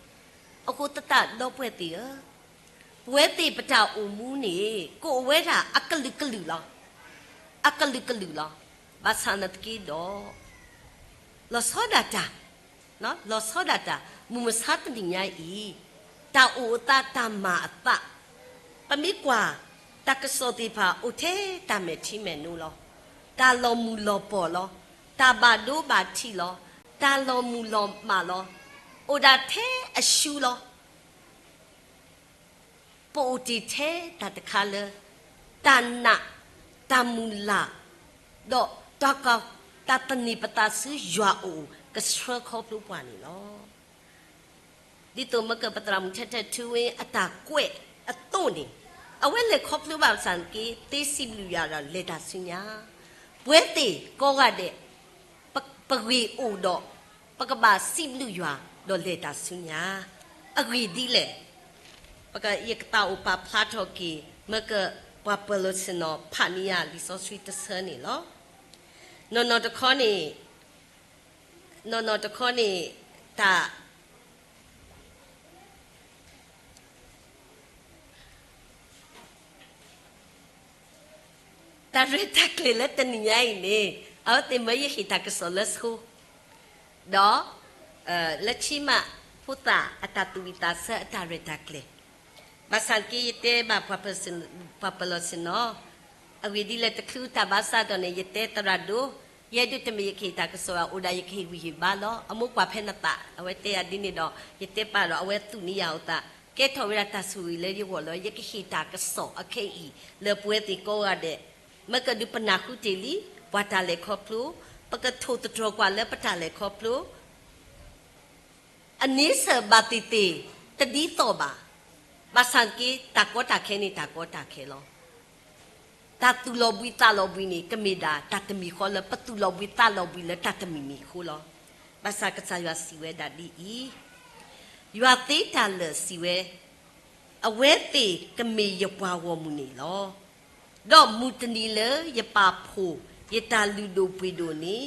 အဃိသတးဒီပုၢ်ဝဲၢ်သ့ၣ်ဧၢ, ပဝဲသ့ၣ်ပတၢ်အိၣ်မူန့ၣ် ကအိၣ်ဝဲဒၣ်အကလုာ်ကလုာ်လီၤ. အကလုာ်ကလုာ်လီၤ. ဘၣ်ဆၣ်သနာ်က့ဒီး လီၤဆီဒၣ်တၢ်, လီၤဆီဒၣ်တၢ် မုၢ်မဆါတနံၤညါအံၤ တၢ်အိၣ်အသး တၢ်မၤအသး, ပမ့ၢ်ကွၢ် တၢ်ကစီၣ်သ့ၣ်တဖၣ် အိၣ်ထဲတၢ်မဲာ်ထံမဲာ်နိလီၤ. တၢ်လီၤမုၢ်လီၤပီၢ်လီၤ. တၢ်ဘၣ်ဒိဘၣ်ထံးလီၤ. တၢ်လီၤမုၢ်လီၤမၢ်လီၤ. အိၣ်ဒၣ်ထဲအရှုံးလီၤ. ပအိၣ်တ့ၢ်ထဲတၢ်တခါလၢ တၢ်နာ်, တၢ်မုၢ်လၢ်, ဒီးတၢ်က, တၢ်သန့ၤပသးဆူယွၤအအိၣ် ကဆှၢခီဖျိပှၤန့ၣ်လီၤ. ဒ်သိးမ့ၢ်ကပသရၣ်မုၣ်ထဲထဲထူဝ့အတၢ်ကွဲးအသိးန့ၣ်, အဝဲလဲၤခီဖျိဘၣ်ဆၣ်သနာ်က့ သ့စံးဘျုးယွၤဒီးလဲၤတၢ်ဆူညါ, ပဝဲသ့ၣ်ကိးဂၤဒဲး ပ, ပဂ့ၢ်အိၣ်ဒီး ပကဘၣ်စံးဘျုးယွၤ ဒီးလဲၤတၢ်ဆူညါ, အဂ့ၢ်ဒ်လဲၣ်. ပက, ယကသးအိၣ်ပာ်ဖျါထီၣ်က့ၤ မ့ၢ်ကပှၤပၢၤလီၢ်ဆ့ၣ်နီၤ ဖးန့ၢ်ယၤလံာ်စီဆှံတဆၢန့ၣ်လီၤ. နီၢ်နီၢ်တခီန့ၣ်, နီၢ်နီၢ်တခီန့ၣ်, တၢ် တၢ်ရဲၣ်တၢ်ကျဲၤလၢတနံၤညါအံၤန့ၣ်, အဝဲသ့ၣ်မၢယဟ့ၣ်တၢ်ကစီၣ်လၢဆိ, ဒီး လၢခံမး ဖိသၣ်အတၢ်သူၣ်ဝံၣ်သးဆၢအတၢ်ရဲၣ်တၢ်ကျဲၤ, ဘၣ်ဆၣ်က့ယတဲဘၣ် ပှၤပၢၤလီၢ်ဆ့ၣ်နီၤ, အဂ့ၢ်ဒ်လဲၣ် တချုးတၢ်ဘၣ်စးထီၣ်န့ၣ် ယတဲသရၣ်ဒိ, ယဲဒိးတမ့ၢ်ယကဟ့ၣ်တၢ်ကစီၣ်ဘၣ် အိၣ်ဒၣ်ယကဟ့ၣ်ဂံၢ်ဟ့ၣ်ဘါလီၤ. အမိၢ်ကွၢ်ဖဲနသး အဝဲတဲယၤဒ်န့ၣ်ဒီး ယတဲပာ်ဒီး အဝဲသူၣ်န့ၢ်ယၤအသး, ကဲထီၣ်ဝဲဒၣ်တၢ်ဆိၣ်ဂ့ၤလၢယဂီၢ်လၢ ယကဟ့ၣ်တၢ်ကစီၣ်အခဲအံၤ လၢပဝဲသ့ၣ်ကိးဂၤဒဲး, မ့ၢ်ကဒုးပနၢ်ဟူတ့ၢ်လံ ပှၤတၢ်လဲၤခီဖျိ, ပကထိၣ်သတြီၤကွၢ်လၢပတၢ်လဲၤခီဖျိ အန့ဆၢၣ်ဘၣ်သ့ၣ်သ့ၣ် တဒ်သိးဘၣ်. ဘၣ်ဆၣ်က့ တၢ်ကီတၢ်ခဲန့ၣ် တၢ်ကီတၢ်ခဲလီၤ. တၢ်သူၣ်လီၤဘှံးသးလီၤဘှံးန့ၣ် ကမ့ၢ်ဒၣ်တၢ်တမံၤဃီလၢ ပသူၣ်လီၤဘှံးသးလီၤဘှံးလၢတၢ်တမံၤမံၤအဃိလီၤ. ဘၣ်ဆၣ်ကစၢ်ယွၤစံးဝဲဒၣ်ဒ်အံၤ, ယွၤသ့တၢ်လၢာ်စံးဝဲ, အဝဲသ့ၣ်ကမ့ၢ်ယပှၤဂီၢ်မုၢ်န့ၣ်လီၤ. ဒီးမုၢ်တနံၤလၢယပာ်ဖှိၣ်ယတၢ်လုၢ်ဒိၣ်ပှ့ၤဒိၣ်န့ၣ်,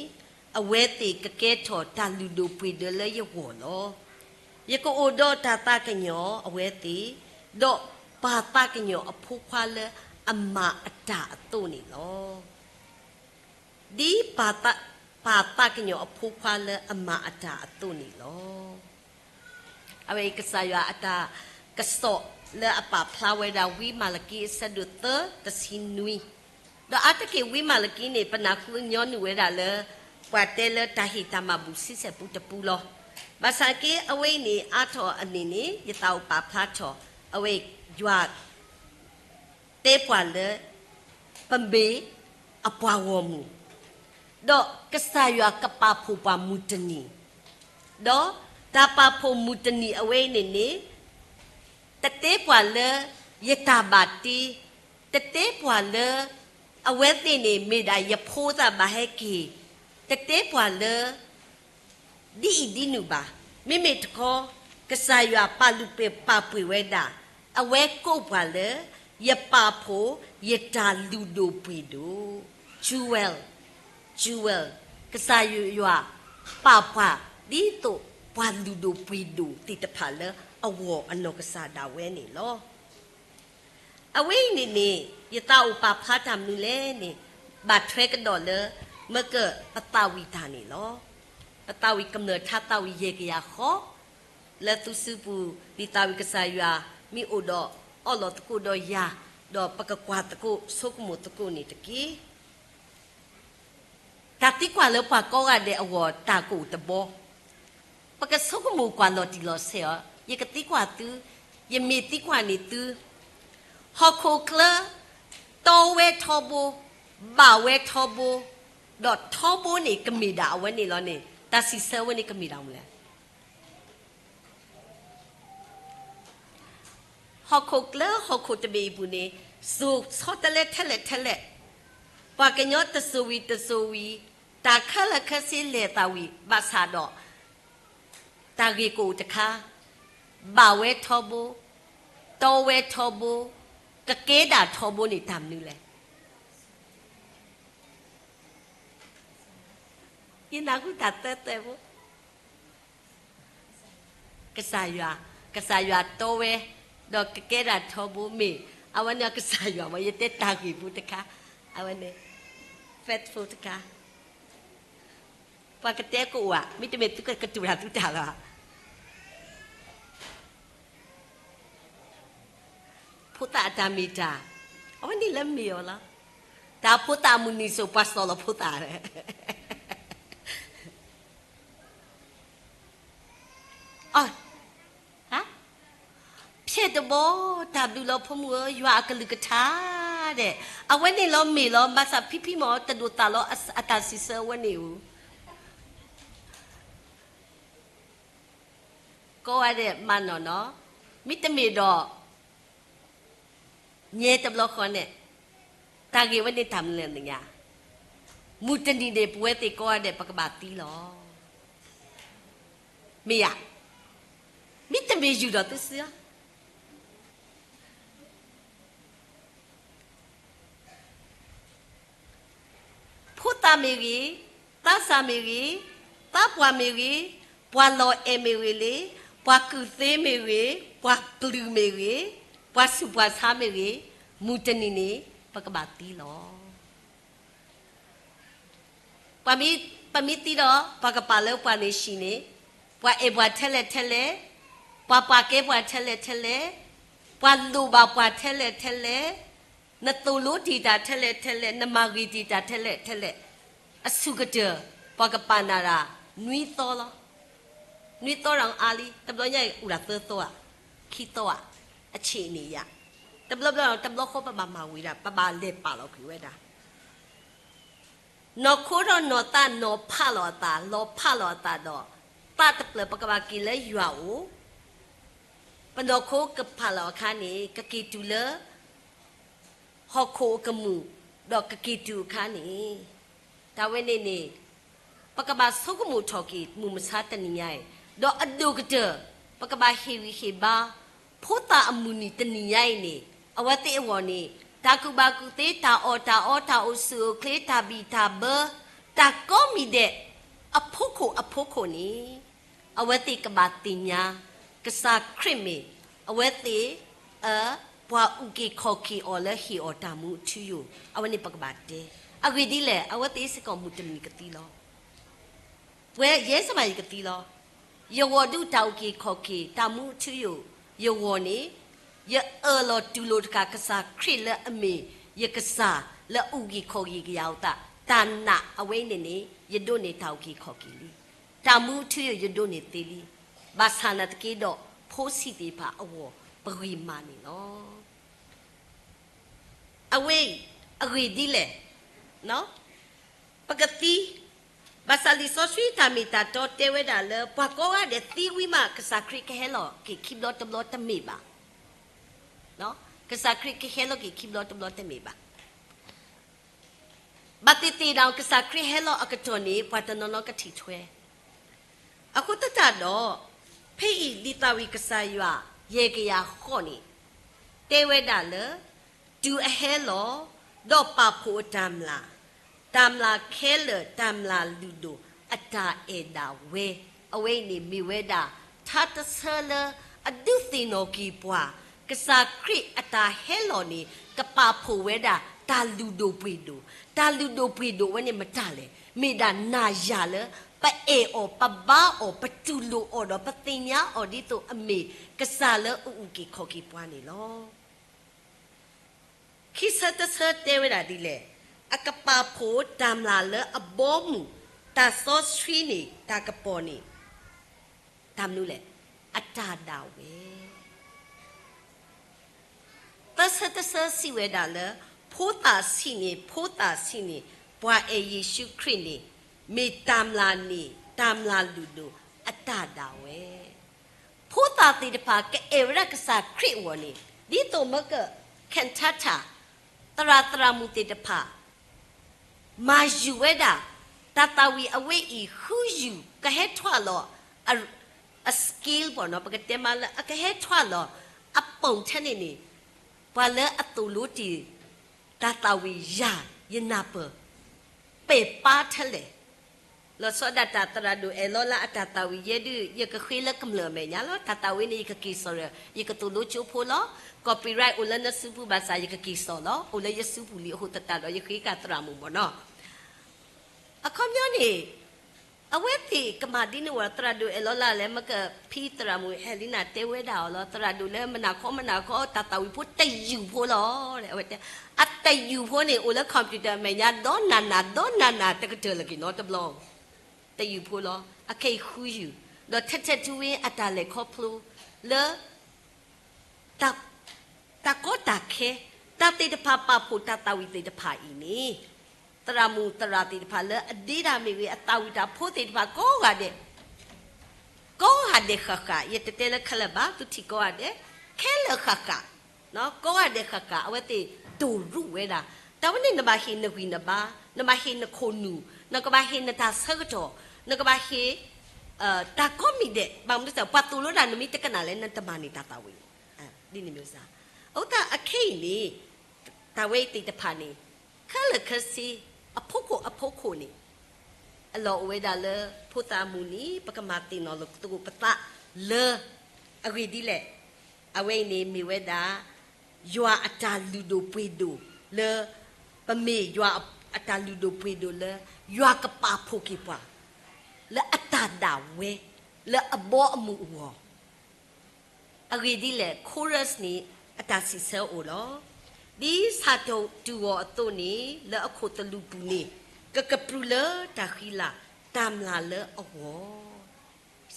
အဝဲသ့ၣ်ကကဲထီၣ်တၢ်လုၢ်ဒိၣ်ပှ့ၤဒိၣ်လၢယဂီၢ်လီၤ. ယကအိၣ်ဒီးတၢ်သးကညီၤအဝဲသ့ၣ်, ဒီးပာ်သးကညီၤအဖိခွါလၢအမၤအတၢ်အသိးန့ၣ်လီၤ. ဒ်ပာ်သးကညီၤအဖိခွါလၢအမၤအတၢ်အသိးန့ၣ်လီၤ. အဝဲအံၤကစၢ်ယွၤအတၢ်ကစီၣ်လၢအပာ်ဖျါဝဲဒၣ် ဝံမၤလကံအဆၢဒိၣ်သၢ တဆံနွံ, ဒီးအါတက့ၢ်ဝံမၤလကံန့ၣ် ပနၢ်ဟူညီနုၢ်ဝဲဒၣ်လၢ ပှၤတဲလၢတၢ်ဟ့ၣ်တၢ်မၤဘူၣ်ဆံဆဲၣ်ပူတပူလီၤ. ဘၣ်ဆၣ်က့ အဝဲအံၤန့ၣ် အါထီၣ်အန့ၣ်န့ၣ် ယသးအိၣ်ပာ်ဖျါထီၣ် အဝဲယွၤ တဲပှၤလၢ ပမ့ၢ်အပှၤဂီၢ်မုၢ်, ဒီးကစၢ်ယွၤကပာ်ဖှိၣ်ပှၤမုၢ်တနံၤ, ဒီးတၢ်ပာ်ဖှိၣ်မုၢ်တနံၤအဝဲအံၤန့ၣ်န့ၣ် တတဲပှၤလၢယတၢ်ဘၣ်တ့, တတဲပှၤလၢ အဝဲသ့ၣ်န့ၣ်မ့ၢ်ဒၣ်ယဖိသၣ်ဘၣ်ဟဲက့ၤ, တတဲပှၤလၢ ဒ်အံၤဒ်နုၤဘၣ်. မ့မ့ၢ်တခီ ကစၢ်ယွၤပာ်လုၢ်ပာ်ပှ့ၤဝဲဒၣ်, အဝဲကိးပှၤလၢ ယပာ်ဖှိၣ် ယတၢ်လုၢ်ဒိၣ်ပှ့ၤဒိၣ်, jewel, jewel, ကစၢ်ယွၤပာ်ပှၤ ဒ်သိးပှၤလုၢ်ဒိၣ်ပှ့ၤဒိၣ်သ့ၣ်တဖၣ်လၢအဂီၢ်အနီၢ်ကစၢ်ဒၣ်ဝဲန့ၣ်လီၤ. အဝဲအံၤန့ၣ်န့ၣ် ယသးအိၣ်ပာ်ဖျါတၢ်မနုၤလဲၣ်န့ၣ်, ဘၣ်ထွဲကဒီးလၢ မ့ၢ်ကပသးဝံၣ်တၢ်န့ၣ်လီၤ. ပသးဝံၣ်ကမျၢၢ်ထါသးဝံၣ်ယဲၢ်ကယၤဃီ လၢသုစုပူၤ ဒ်သးဝံၣ်ကစၢ်ယွၤ မ့ၢ်အိၣ်ဒီးအီၣ်လီၤသကိးဒီးယၤ, ဒီးပကကွၢ်သကိးဆိကမိၣ်သကိးန့ၣ်တက့ၢ်. တၢ်သံကွၢ်လၢပှၤကိးဂၤဒဲးအဂီၢ် တၢ်ကအိၣ်တဘီ, ပကဆိကမိၣ်ကွၢ်လီၤတံၢ်လီၤဆဲးအီၤ, ယကသံကွၢ်သု, ယမ့ၢ်သံကွၢ်န့ၢ်သု, ဟီၣ်ခိၣ်ချၢ တီဝဲထီဘိ, ဘၣ်ဝဲထီဘိ, ဒီးထီဘိန့ၣ် ကမ့ၢ်ဒၣ်အဝဲန့ၣ်လီၤန့ၣ် တၢ်စံးဆၢဝဲန့ၣ် ကမ့ၢ်ဒၣ်မနုၤလဲၣ်. ဟီၣ်ခိၣ်ချၢဟီၣ်ခိၣ်တဘ့ၣ်အံၤပူၤန့ၣ် စိၤဆီတလဲထဲလဲၣ်ထဲလဲၣ်, ပှၤကညီတစိၤဝံၤတစိၤဝံၤ တၢ်ခဲလၢာ်ခဲဆ့လဲၤသးဝံၤ ဘၣ်ဆၣ်ဒီး တၢ်ဂ့ၢ်ကအိၣ်တခါ, ဘၣ်ဝဲထီဘိ, တီဝဲထီဘိ, ကကဲဒၣ်ထီဘိန့ၣ် တၢ်မနုၤလဲၣ်. ယနၢ်ဟူတၢ်သၢသၢဖိ, ကစၢ်ယွၤ, ကစၢ်ယွၤတီဝဲ, ဒီးကကဲဒၣ်ထီဘိမ့ၢ်, အဝဲန့ၣ်ကစၢ်ယွၤမ့ၢ် ယတဲတၢ်ဂ့ၢ်ဖိတခါ, အဝဲန့ၣ် faithful တခါ, ပှၤကတဲကအိၣ်ဧါ, မ့တမ့ၢ်သုကတူၢ်တၢ်သုတၢ်လီၤ. ဖိသၣ်အတၢ်မ့ၢ်တၢ်, အဝဲန့ၣ်လၢမ့ၢ်အီၤလီၤ. တၢ်ဖိသၣ်အမုၢ်နံၤစိၤ ပှၤစီၢ်လီၤဖိသၣ်, ဖျဲၣ်တဘီ, တၢ်ဘျုးလီၤဖိမုၣ်ဧၢ, ယွၤအကလုၢ်ကထါဒဲး, အဝဲန့ၣ်လီၤမ့ၢ်လီၤ, ဘၣ်ဆၣ်ဖံဖံမ့ၢ်တဒိၣ်သးလီၤအတၢ်စံးဆၢအဝဲန့ၣ်ဧိၤ ကိးဂၤဒဲးမၤနီၢ်နီၢ်, မ့တမ့ၢ်ဒီး ညဲတဘျီဃီန့ၣ်, တၢ်ဂ့ၢ်ဝဲန့ၣ်တၢ်မနုၤလဲၣ်သ့ၣ်ညါ, မုၢ်တနံၤန့ၣ် ပဝဲသ့ၣ်ကိးဂၤဒဲး ပကဘၣ်သံလီၤ. မ့ၢ်ဧါ, မ့တမ့ၢ်ယုၢ်ဒီးသုစုဧါ. ဖိသၣ်မ့ၢ်ဂ့ၤ, သးစၢ်မ့ၢ်ဂ့ၤ, သးပှၢ်မ့ၢ်ဂ့ၤ, ပှၤလီၤအဲၣ်မ့ၢ်ဂ့ၤလံ, ပှၤကူၣ်သ့မ့ၢ်ဂ့ၤ, ပှၤပျုၢ်မ့ၢ်ဂ့ၤ, ပှၤဆူးပှၤဆါမ့ၢ်ဂ့ၤ, မုၢ်တနံၤန့ၣ် ပကဘၣ်သံလီၤ. ပမ့ၢ်, ပမ့ၢ်သံဒီး ပှၤကပာ်လၢပှၤန့ၣ်ဟံၣ်န့ၣ်, ပှၤအဲၣ်ပှၤထဲလဲၣ်ထဲလဲၣ်, ပှၤပာ်ကဲပှၤထဲလဲၣ်ထဲလဲၣ်, ပှၤလိၣ်ဘၣ်ပှၤထဲလဲၣ်ထဲလဲၣ်, နသိၣ်လိတ့ၢ်တၢ်ထဲလဲၣ်ထဲလဲၣ်, နမၤဂ့ၤတ့ၢ်တၢ်ထဲလဲၣ်ထဲလဲၣ်, အဆူၣ်ကတၢၢ် ပှၤကပာ်နၤဒၣ် နွံသီလီၤ. နွံသီတၢ်အါလံ, တဘျီညါအံၤအိၣ်ဒၣ်သၢသီဧါ, ခံသီဧါ, အဆ့ၣ်န့ၣ်ယါ, တဘျီဘျီ တဘျီဃီပဘၣ်မၤဝံၤဒၣ် ပဘၣ်လဲၤပာ်လီၤကွံာ်ဝဲဒၣ် နီၢ်ခိဒီးနီၢ်သးနီၢ်ဖးလီၤအသး လီၤဖးလီၤအသးဒီး သးတဖျၢၣ် ပကဘၣ်က့ၤလၢယွၤအအိၣ်, ပနီၢ်ခိကဖးလီၤအခါန့ၣ် ကက့ၤတုၤလၢ ဟီၣ်ခိၣ်အကမူၣ် ဒီးကက့ၤတုၤအခါန့ၣ်, တၢ်ဝဲန့ၣ်န့ၣ် ပကဘၣ်ဆိကမိၣ်ထီၣ်က့ၤ မုၢ်မဆါတနံၤညါအံၤ, ဒီးအဒိၣ်ကတၢၢ် ပကဘၣ်ဟ့ၣ်ဂံၢ်ဟ့ၣ်ဘါ ဖိသၣ်အမုၢ်နံၤတနံၤညါအံၤန့ၣ် အဝဲသ့ၣ်အဂီၢ်န့ၣ် တၢ်ကူၣ်ဘၣ်ကူၣ်သ့ တၢ်အီၣ်တၢ်အီ တၢ်အိၣ်ဆူၣ်အိၣ်ချ့ တၢ်ဘံၣ်တၢ်ဘၢ တၢ်ကိးမံၤဒဲး အဖီခိၣ်အဖီခိၣ်န့ၣ် အဝဲသ့ၣ်ကဘၣ်သ့ၣ်ညါ ကစၢ်ခရံာ်မ့ၢ် အဝဲသ့ၣ် အ ပှၤအုၣ်က့ၤခီၣ်က့ၤအီၤလၢဟ့ၣ်အီၤတၢ်မူအထူအယိာ် အဝဲန့ၣ်ပကဘၣ်တဲ. အဂ့ၢ်ဒ်လဲၣ် အဝဲသ့ၣ်စ့ၢ်ကီးမုၢ်တနံၤကသံလီၤ. ပဝဲယဲစ့ၢ်ကီးယကသံလီၤ. ယဂီၢ်ဒုးတၢ်အုၣ်က့ၤခီၣ်က့ၤ တၢ်မူအထူအယိာ် ယဂီၢ်န့ၣ် ယအၢၣ်လီၤတူၢ်လိာ်တက့ၢ် ကစၢ်ခရံာ်လၢအမ့ၢ်ယကစၢ်လၢအုၣ်က့ၤခီၣ်က့ၤကယၤအသး တၢ်နာ်အဝဲအံၤန့ၣ်န့ၣ် ယဒိးန့ၢ်တၢ်အုၣ်က့ၤခီၣ်က့ၤလံ. တၢ်မူအထူအယိာ်ယဒိးန့ၢ်သ့လံ. ဘၣ်ဆၣ်နာ်သက့ဒီး ဖိဆံးသ့ၣ်တဖၣ်အဂီၢ် ပဂ့ၤမးန့ၣ်လီၤ. အဝဲအံၤ အဂ့ၢ်ဒ်လဲၣ်, ပကသံ, ဘၣ်ဆၣ်လံာ်စီဆှံတၢ်မ့ၢ်တၢ်တီတဲဝဲဒၣ်လၢ ပှၤကိးဂၤဒဲးသံဝံၤမး ကစၢ်ခရံာ်ကဟဲလီၤက့ၤခံဘျီတဘျီတမ့ၢ်ဘၣ်. ကစၢ်ခရံာ်ကဟဲလီၤက့ၤခံဘျီတဘျီတမ့ၢ်ဘၣ်. ဘၣ်သ့ၣ်သ့ၣ်ဒီး ကစၢ်ခရံာ်ဟဲလီၤအကတီၢ်န့ၣ် ပှၤတနီၤနီၤကထံၣ်ထွဲ. အဃိသတးဒီး ဖဲအံၤဒ်သိးဝံၤကစၢ်ယွၤ ယဲၢ်ကယၤဃိးန့ၣ် တဲဝဲဒၣ်လၢ တုၤအဟဲလီၤ ဒီးပာ်ဖှိၣ်အတၢ်မျၢ်, တၢ်မျၢ်ခဲလၢာ် တၢ်မျၢ်လုၢ်ဒိၣ် အတၢ်အဲၣ်ဒၣ်ဝဲ, အဝဲအံၤန့ၣ်မ့ၢ်ဝဲဒၣ် ထါတဆၢလၢအဒုးသ့ၣ်နီၣ်က့ၤပှၤ ကစၢ်ခရံာ်အတၢ်ဟဲလီၤန့ၣ် ကပာ်ဖှိၣ်ဝဲဒၣ်တၢ်လုၢ်ဒိၣ်ပှ့ၤဒိၣ်, တၢ်လုၢ်ဒိၣ်ပှ့ၤဒိၣ်ဝဲန့ၣ်မတၤလဲၣ်, မ့ၢ်ဒၣ်နၤယၤလၢ ပအဲၣ်အီၤ ပဘါအီၤ ပတူၢ်လိာ်အီၤဒီး ပသ့ၣ်ညါအီၤဒ်သိးအမ့ၢ်ကစၢ်လၢအအုၣ်က့ၤခီၣ်က့ၤပှၤန့ၣ်လီၤ. ခံဆၢတဆၢတဲဝဲဒၣ်ဒ်လဲၣ်, အကပာ်ဖှိၣ်တၢ်မျၢ်လၢအဘီအမုၢ်, တၢ်စီဆှံန့ၣ် တၢ်ကပီၤန့ၣ် တၢ်မနုၤလဲၣ်, အတၢ်ဒၣ်ဝဲ. သၢဆၢတဆၢစံးဝဲဒၣ်လၢ ဖိသၣ်ဆံးန့ၣ် ဖိသၣ်ဆံးန့ၣ် ပှၤအဲၣ်ယ့ၣ်ၡူးခရံာ်န့ၣ် မ့ၢ်တၢ်မျၢ်န့ၣ် တၢ်မျၢ်လုၢ်ဒိၣ်အတၢ်ဒၣ်ဝဲ. ဖိသၣ်သ့ၣ်တဖၣ်ကအဲၣ်ဝဲဒၣ်ကစၢ်ခရံာ်အဂီၢ်န့ၣ် ဒ်သိးမ့ၢ်က ခၣ်ထါထၣ် သရၣ်သရၣ်မုၣ်သ့ၣ်တဖၣ် မၤယုၤဝဲဒၣ် တၢ်သၣ်ဝံၤအဝဲအံၤ ဃုယုၤ ကဟဲထွဲလီၤ အ skill ပေါ့နော်, ပကတဲမးလၢ အကဟဲထွဲလီၤ အပိာ်ထဲန့ၣ်န့ၣ် ပှၤလၢအသိၣ်လိတ့ၢ် တၢ်သၣ်ဝံၤယၤ ယနၢ်ပၢၢ် ပဲာ်ပါထဲလဲၣ်. လီၤဆီဒၣ်တၢ်သရၣ်ဒိၣ်အဲၣ်လီၤလၢအတၢ်သၣ်ဝံၤယဲဒုး ယကဃ့လၢကမျၢၢ်အမဲာ်ညါလီၤ. တၢ်သၣ်ဝံၤန့ၣ် ယကက့ၤစိာ်ဒီး ယကသိၣ်လိကၠိဖိလီၤ. copyright အိၣ်လၢနစုပူၤဘၣ်ဆၣ် ယကက့ၤစိာ်လီၤ. အိၣ်လၢယစုပူၤလံအဃိသတးဒီး ယဃ့ကၣ်သရၣ်မုၣ်မ့ၢ်နီၤ. အခီပညီန့ၣ် အဝဲသ့ၣ်ကမၤဒ်န့ၣ်ဝဲ သရၣ်ဒိၣ်အဲၣ်လီၤလၢလဲၣ် မ့ၢ်ကဖံသရၣ်မုၣ်ဟဲလံနၤတဲဝဲဒၣ်အီၤလီၤ. သရၣ်ဒိၣ်လၢမနၤခီမနၤခီ တၢ်သၣ်ဝံၤဖိတယုၢ်ဖိလီၤ. အဝဲတဲ အတယုၢ်ဖိန့ၣ် အိၣ်လၢ computer အမဲာ်ညါ ဒီးနၤနၤ ဒီးနၤနၤ တကတၢၢ်လၢက့ၤနီတဘျီ တယုၢ်ဖိလီၤ. အခဲအံၤဃုယုၢ် ဒီးထဲထဲထူဝ့အတၢ်လဲၤခီဖျိလၢ တၢ်ကီတၢ်ခဲ တၢ်သ့ၣ်တဖၣ်ပာ်ဖှိၣ်တၢ်သၣ်ဝံၤသ့ၣ်တဖၣ်အံၤန့ၣ် သရၣ်မုၣ်သရၣ်သ့ၣ်တဖၣ်လၢအဒ့တၢ်မ့ၢ်ဂ့ၤ အသၣ်ဝံၤတၢ်ဖိသ့ၣ်တဖၣ်ကိးဂၤဒဲး ကိးဂၤဒဲးဃၣ်ဃၣ် ယတတဲလၢခဲလၢာ်ဘၣ် သုထံၣ်ကိးဂၤဒဲး ခဲလၢာ်ဃၣ်ဃၣ် ကိးဂၤဒဲးဃၣ်ဃၣ် အဝဲသ့ၣ်တိၢ်ရူၣ်ဝဲဒၣ် တၢ်ဝဲန့ၣ်နဘၣ်ဟ့ၣ်နဂံၢ်နဘါ နဘၣ်ဟ့ၣ်နခိၣ်နူာ် နကဘၣ်ဟ့ၣ်နတၢ်ဆၢကတီၢ် နကဘၣ်ဟ့ၣ် တၢ်ကိးမံၤဒဲး ဘၣ်မနုၤစ့ၢ် ပှၤသိၣ်လိတၢ်နမ့ၢ်တကနၣ်လဲၣ် နတမၤန့ၢ်တၢ်သၣ်ဝံၤ ဒ်န့ၣ်မ့ၢ်စ့ၢ် အဃိသတးအခဲအံၤန့ၣ် တၢ်ဝဲအံၤသ့ၣ်တဖၣ်န့ၣ် ခဲလၢာ်ခဲဆ့ အဖီခိၣ်အဖီခိၣ်န့ၣ် အလီၢ်အိၣ်ဝဲဒၣ်လၢ ဖိသၣ်အမုၢ်နံၤ ပကမၤသ့ၣ်နီၣ်လိာ်သကိးပသးလၢ အဂ့ၢ်ဒ်လဲၣ် အဝဲအံၤန့ၣ်မ့ၢ်ဝဲဒၣ် ယွၤအတၢ်လုၢ်ဒိၣ်ပှ့ၤဒိၣ်လၢ ပမ့ၢ်ယွၤအတၢ်လုၢ်ဒိၣ်ပှ့ၤဒိၣ်လၢ ယွၤကပာ်ဖှိၣ်က့ၤပှၤ လၢအတၢ်ဒၣ်ဝဲ လၢအဘီအမုၢ်အဂီၢ် အဂ့ၢ်ဒ်လဲၣ် chorus န့ၣ် အတၢ်စံးဆၢအိၣ်လီၤ. ဒ်ဆၣ်တူၢ်ဂီၤအသိးန့ၣ် လၢအခိၣ်သလုးပူၤန့ၣ် ကကပြုၢ်လၢတၢ်ဃံလၤ တၢ်မျၢ်လၢအဂီၢ်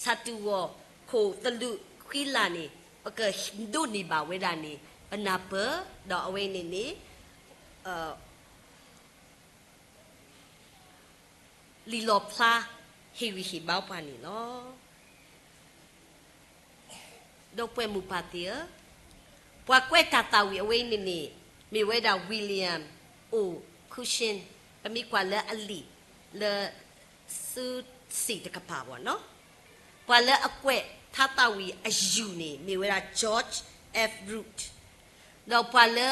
ဆၣ်တူၢ်ဂီၤခိၣ်သလုးဃံလၤန့ၣ် ပကဒိးန့ၢ်ဘၣ်ဝဲဒၣ်န့ၣ် ပနၢ်ပၢၢ် ဒီးအဝဲန့ၣ်န့ၣ် လံာ်လီၣ်ဖျါ ဟ့ၣ်ဂံၢ်ဟ့ၣ်ဘါပှၤန့ၣ်လီၤ. ဒီပုၢ်ဝဲၢ်မိၢ်ပၢ်သ့ၣ်ဧၢ, ပှၤကွဲးတၢ်သၣ်ဝံၤအဝဲအံၤန့ၣ်န့ၣ် မ့ၢ်ဝဲဒၣ် William O. Cushion ပမ့ၢ်ကွၢ်လၢအလံာ်လၢ စုစ့ၣ်တကပၤဘၣ်နီၤ, ပှၤလၢအကွဲးထါသၣ်ဝံၤအယုၢ်န့ၣ် မ့ၢ်ဝဲဒၣ် George F. Root ဒီးပှၤလၢ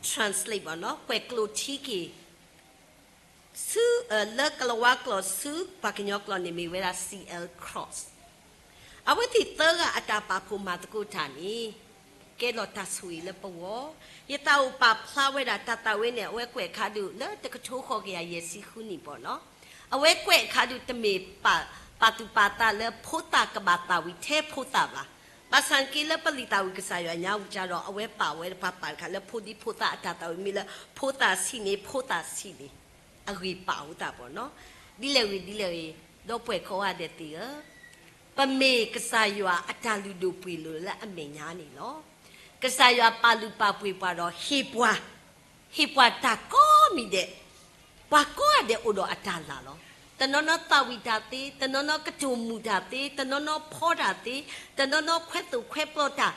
translate ဘၣ်နီၤ, ကွဲးကျိာ်ထံက့ၤ ဆူ လၢကလၤဝါကျိာ်ဆူပှၤကညီကျိာ်န့ၣ် မ့ၢ်ဝဲဒၣ် C. L. Cross. အဝဲသ့ၣ်သၢဂၤအတၢ်ပာ်ဖှိၣ်မၤသကိးတၢ်န့ၣ် ကဲထီၣ်တၢ်ဆိၣ်ဂ့ၤလၢပဂီၢ်, ယသးအိၣ်ပာ်ဖျါဝဲဒၣ်တၢ်သၣ်ဝံၤန့ၣ် အဝဲကွဲးအခါဒုးလၢတကထိဃိးကယၤယဲၢ်ဆံဃုနံၣ်ဘၣ်နီၤ, အဝဲကွဲးအခါဒုးတမ့ၢ်ပာ်သူၣ်ပာ်သးလၢဖိသၣ်ကဘၣ်သၣ်ဝံၤထဲဖိသၣ်ဘၣ်, ဘၣ်ဆၣ်က့လၢပလံာ်သၣ်ဝံၤကစၢ်ယွၤညါဝံၤတၢ်ဒီး အဝဲပာ်ဝဲပှၤပာ်တခါလၢဖိဒံဖိသၣ်အတၢ်သၣ်ဝံၤမ့ၢ်လၢ ဖိသၣ်ဆံးန့ၣ် ဖိသၣ်ဆံးန့ၣ် အဂ့ၢ်ပာ်အသးဘၣ်နီၤ, ဒ်လဲၣ်ဂ့ၤဒ်လဲၣ်ဂ့ၤ, ဒီပုၢ်ဝဲၢ်ကိးဂၤဒဲးသ့ၣ်ဧၢ, ပမ့ၢ်ကစၢ်ယွၤအတၢ်လုၢ်ဒိၣ်ပှ့ၤဒိၣ်လၢအမဲာ်ညါန့ၣ်လီၤ. ကစၢ်ယွၤပာ်လုၢ်ပာ်ပှ့ၤပှၤဒီးဟ့ၣ်ပှၤ, ဟ့ၣ်ပှၤတၢ်ကိးမံၤဒဲး, ပှၤကိးဂၤဒဲးအိၣ်ဒီးအတၢ်လၤလီၤ. တနီၤနီၤသၣ်ဝံၤတၢ်သ့, တနီၤနီၤကတိၤမုာ်တၢ်သ့, တနီၤနီၤဖီတၢ်သ့, တနီၤနီၤခွဲသိၣ်ခွဲပျီတၢ်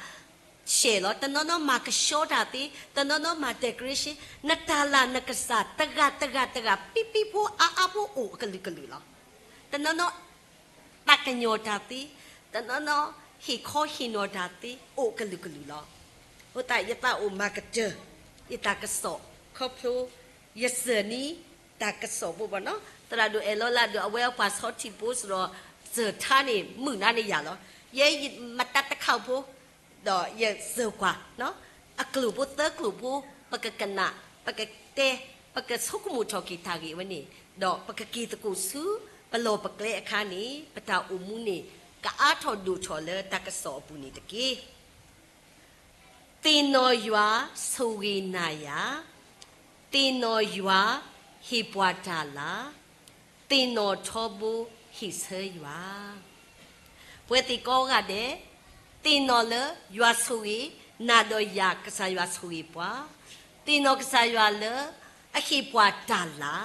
ဆဲးလီၤ. တနီၤနီၤမၤကဆှီတၢ်သ့, တနီၤနီၤမၤ decoration, နတၤလၤနကစၢ်တဂၤတဂၤတဂၤ ပံပံဖိအါအါဖိအိၣ်အကလုာ်ကလုာ်လီၤ. တနီၤနီၤ သးကညီၤတၢ်သ့, တနီၤနီၤဟ့ၣ်ခီဟ့ၣ်နီၤတၢ်သ့ အိၣ်ကလုာ်ကလုာ်လီၤ. အဃိသတး ယသးအိၣ်မၤကတၢၢ် ယတၢ်ကစီၣ် ခီဖျိ ယစၢၤနံၤ တၢ်ကစီၣ်ဖိဘၣ်နီၤ, သရၣ်ဒိၣ်အဲၣ်လီၤလၢဒိၣ် အဝဲအပှၤဆီထံၣ်ဖိစ့ၢ်ဒီး စၢၤထါန့ၣ် မုာ်နါန့ၣ်ယၤလီၤ. ယဲယမတၤတခီဖိ ဒီးယစၢၤကွၢ် အကျိာ်ဖိသၢကျိာ်ဖိ ပကကနၣ် ပကတဲ ပကဆိကမိၣ်ထီၣ်က့ၤတၢ်ဂ့ၢ်ဝဲန့ၣ် ဒီးပကက့ၤသကိးဆူ ပလီၢ်ပကျဲအခါန့ၣ် ပတၢ်အိၣ်မူန့ၣ် ကအါထီၣ်ဒိၣ်ထီၣ်လၢတၢ်ကစီၣ်အပူၤန့ၣ်တက့ၢ်. သ့ၣ်နီၣ်ယွၤဆိၣ်ဂ့ၤနၤယၤ, သ့ၣ်နီၣ်ယွၤဟ့ၣ်ပှၤတၢ်လၤ, သ့ၣ်နီၣ်ထီဘိဟ့ၣ်ဆၢယွၤ. ပဝဲသ့ၣ်ကိးဂၤဒဲး သ့ၣ်နီၣ်လၢယွၤဆိၣ်ဂ့ၤ နၤဒီးယၤ ကစၢ်ယွၤဆိၣ်ဂ့ၤပှၤ, သ့ၣ်နီၣ်ကစၢ်ယွၤလၢအဟ့ၣ်ပှၤတၢ်လၤ,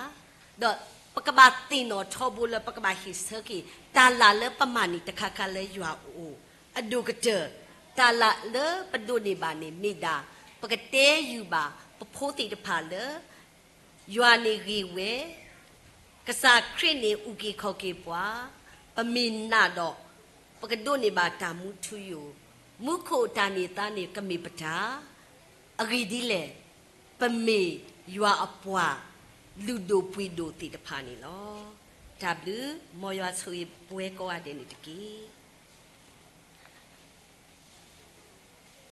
ဒီးပကဘၣ်သ့ၣ်နီၣ်ထီဘိလၢပကဘၣ်ဟ့ၣ်ဆၢက့ၤ တၢ်လၤလၢပမၤန့ၢ်တခါခါလၢယွၤအအိၣ်, အဒိၣ်ကတၢၢ် တၢ်လၤလၢပဒိးန့ၢ်ဘၣ်န့ၣ်မ့ၢ်ဒၣ် ပကတဲယုာ်ဘၣ်ပဖိသ့ၣ်တဖၣ်လၢ ယွၤန့ၣ်ဂ့ၤဝဲ, ကစၢ်ခရံာ်န့ၣ်အုၣ်က့ၤခီၣ်က့ၤပှၤ, ပမ့ၢ်နာ်ဒီး ပကဒိးန့ၢ်ဘၣ်တၢ်မူထူယိာ်, မူခိၣ်တၢ်န့ၢ်သါန့ၣ်ကမ့ၢ်ပတၢ်, အဂ့ၢ်ဒ်လဲၣ်, ပမ့ၢ်ယွၤအပှၤလုၢ်ဒိၣ်ပှ့ၤဒိၣ်သ့ၣ်တဖၣ်န့ၣ်လီၤ. တၢ်ဘျုး, မ်ယွၤဆိၣ်ဂ့ၤပဝဲကိးဂၤဒဲးန့ၣ်တက့ၢ်.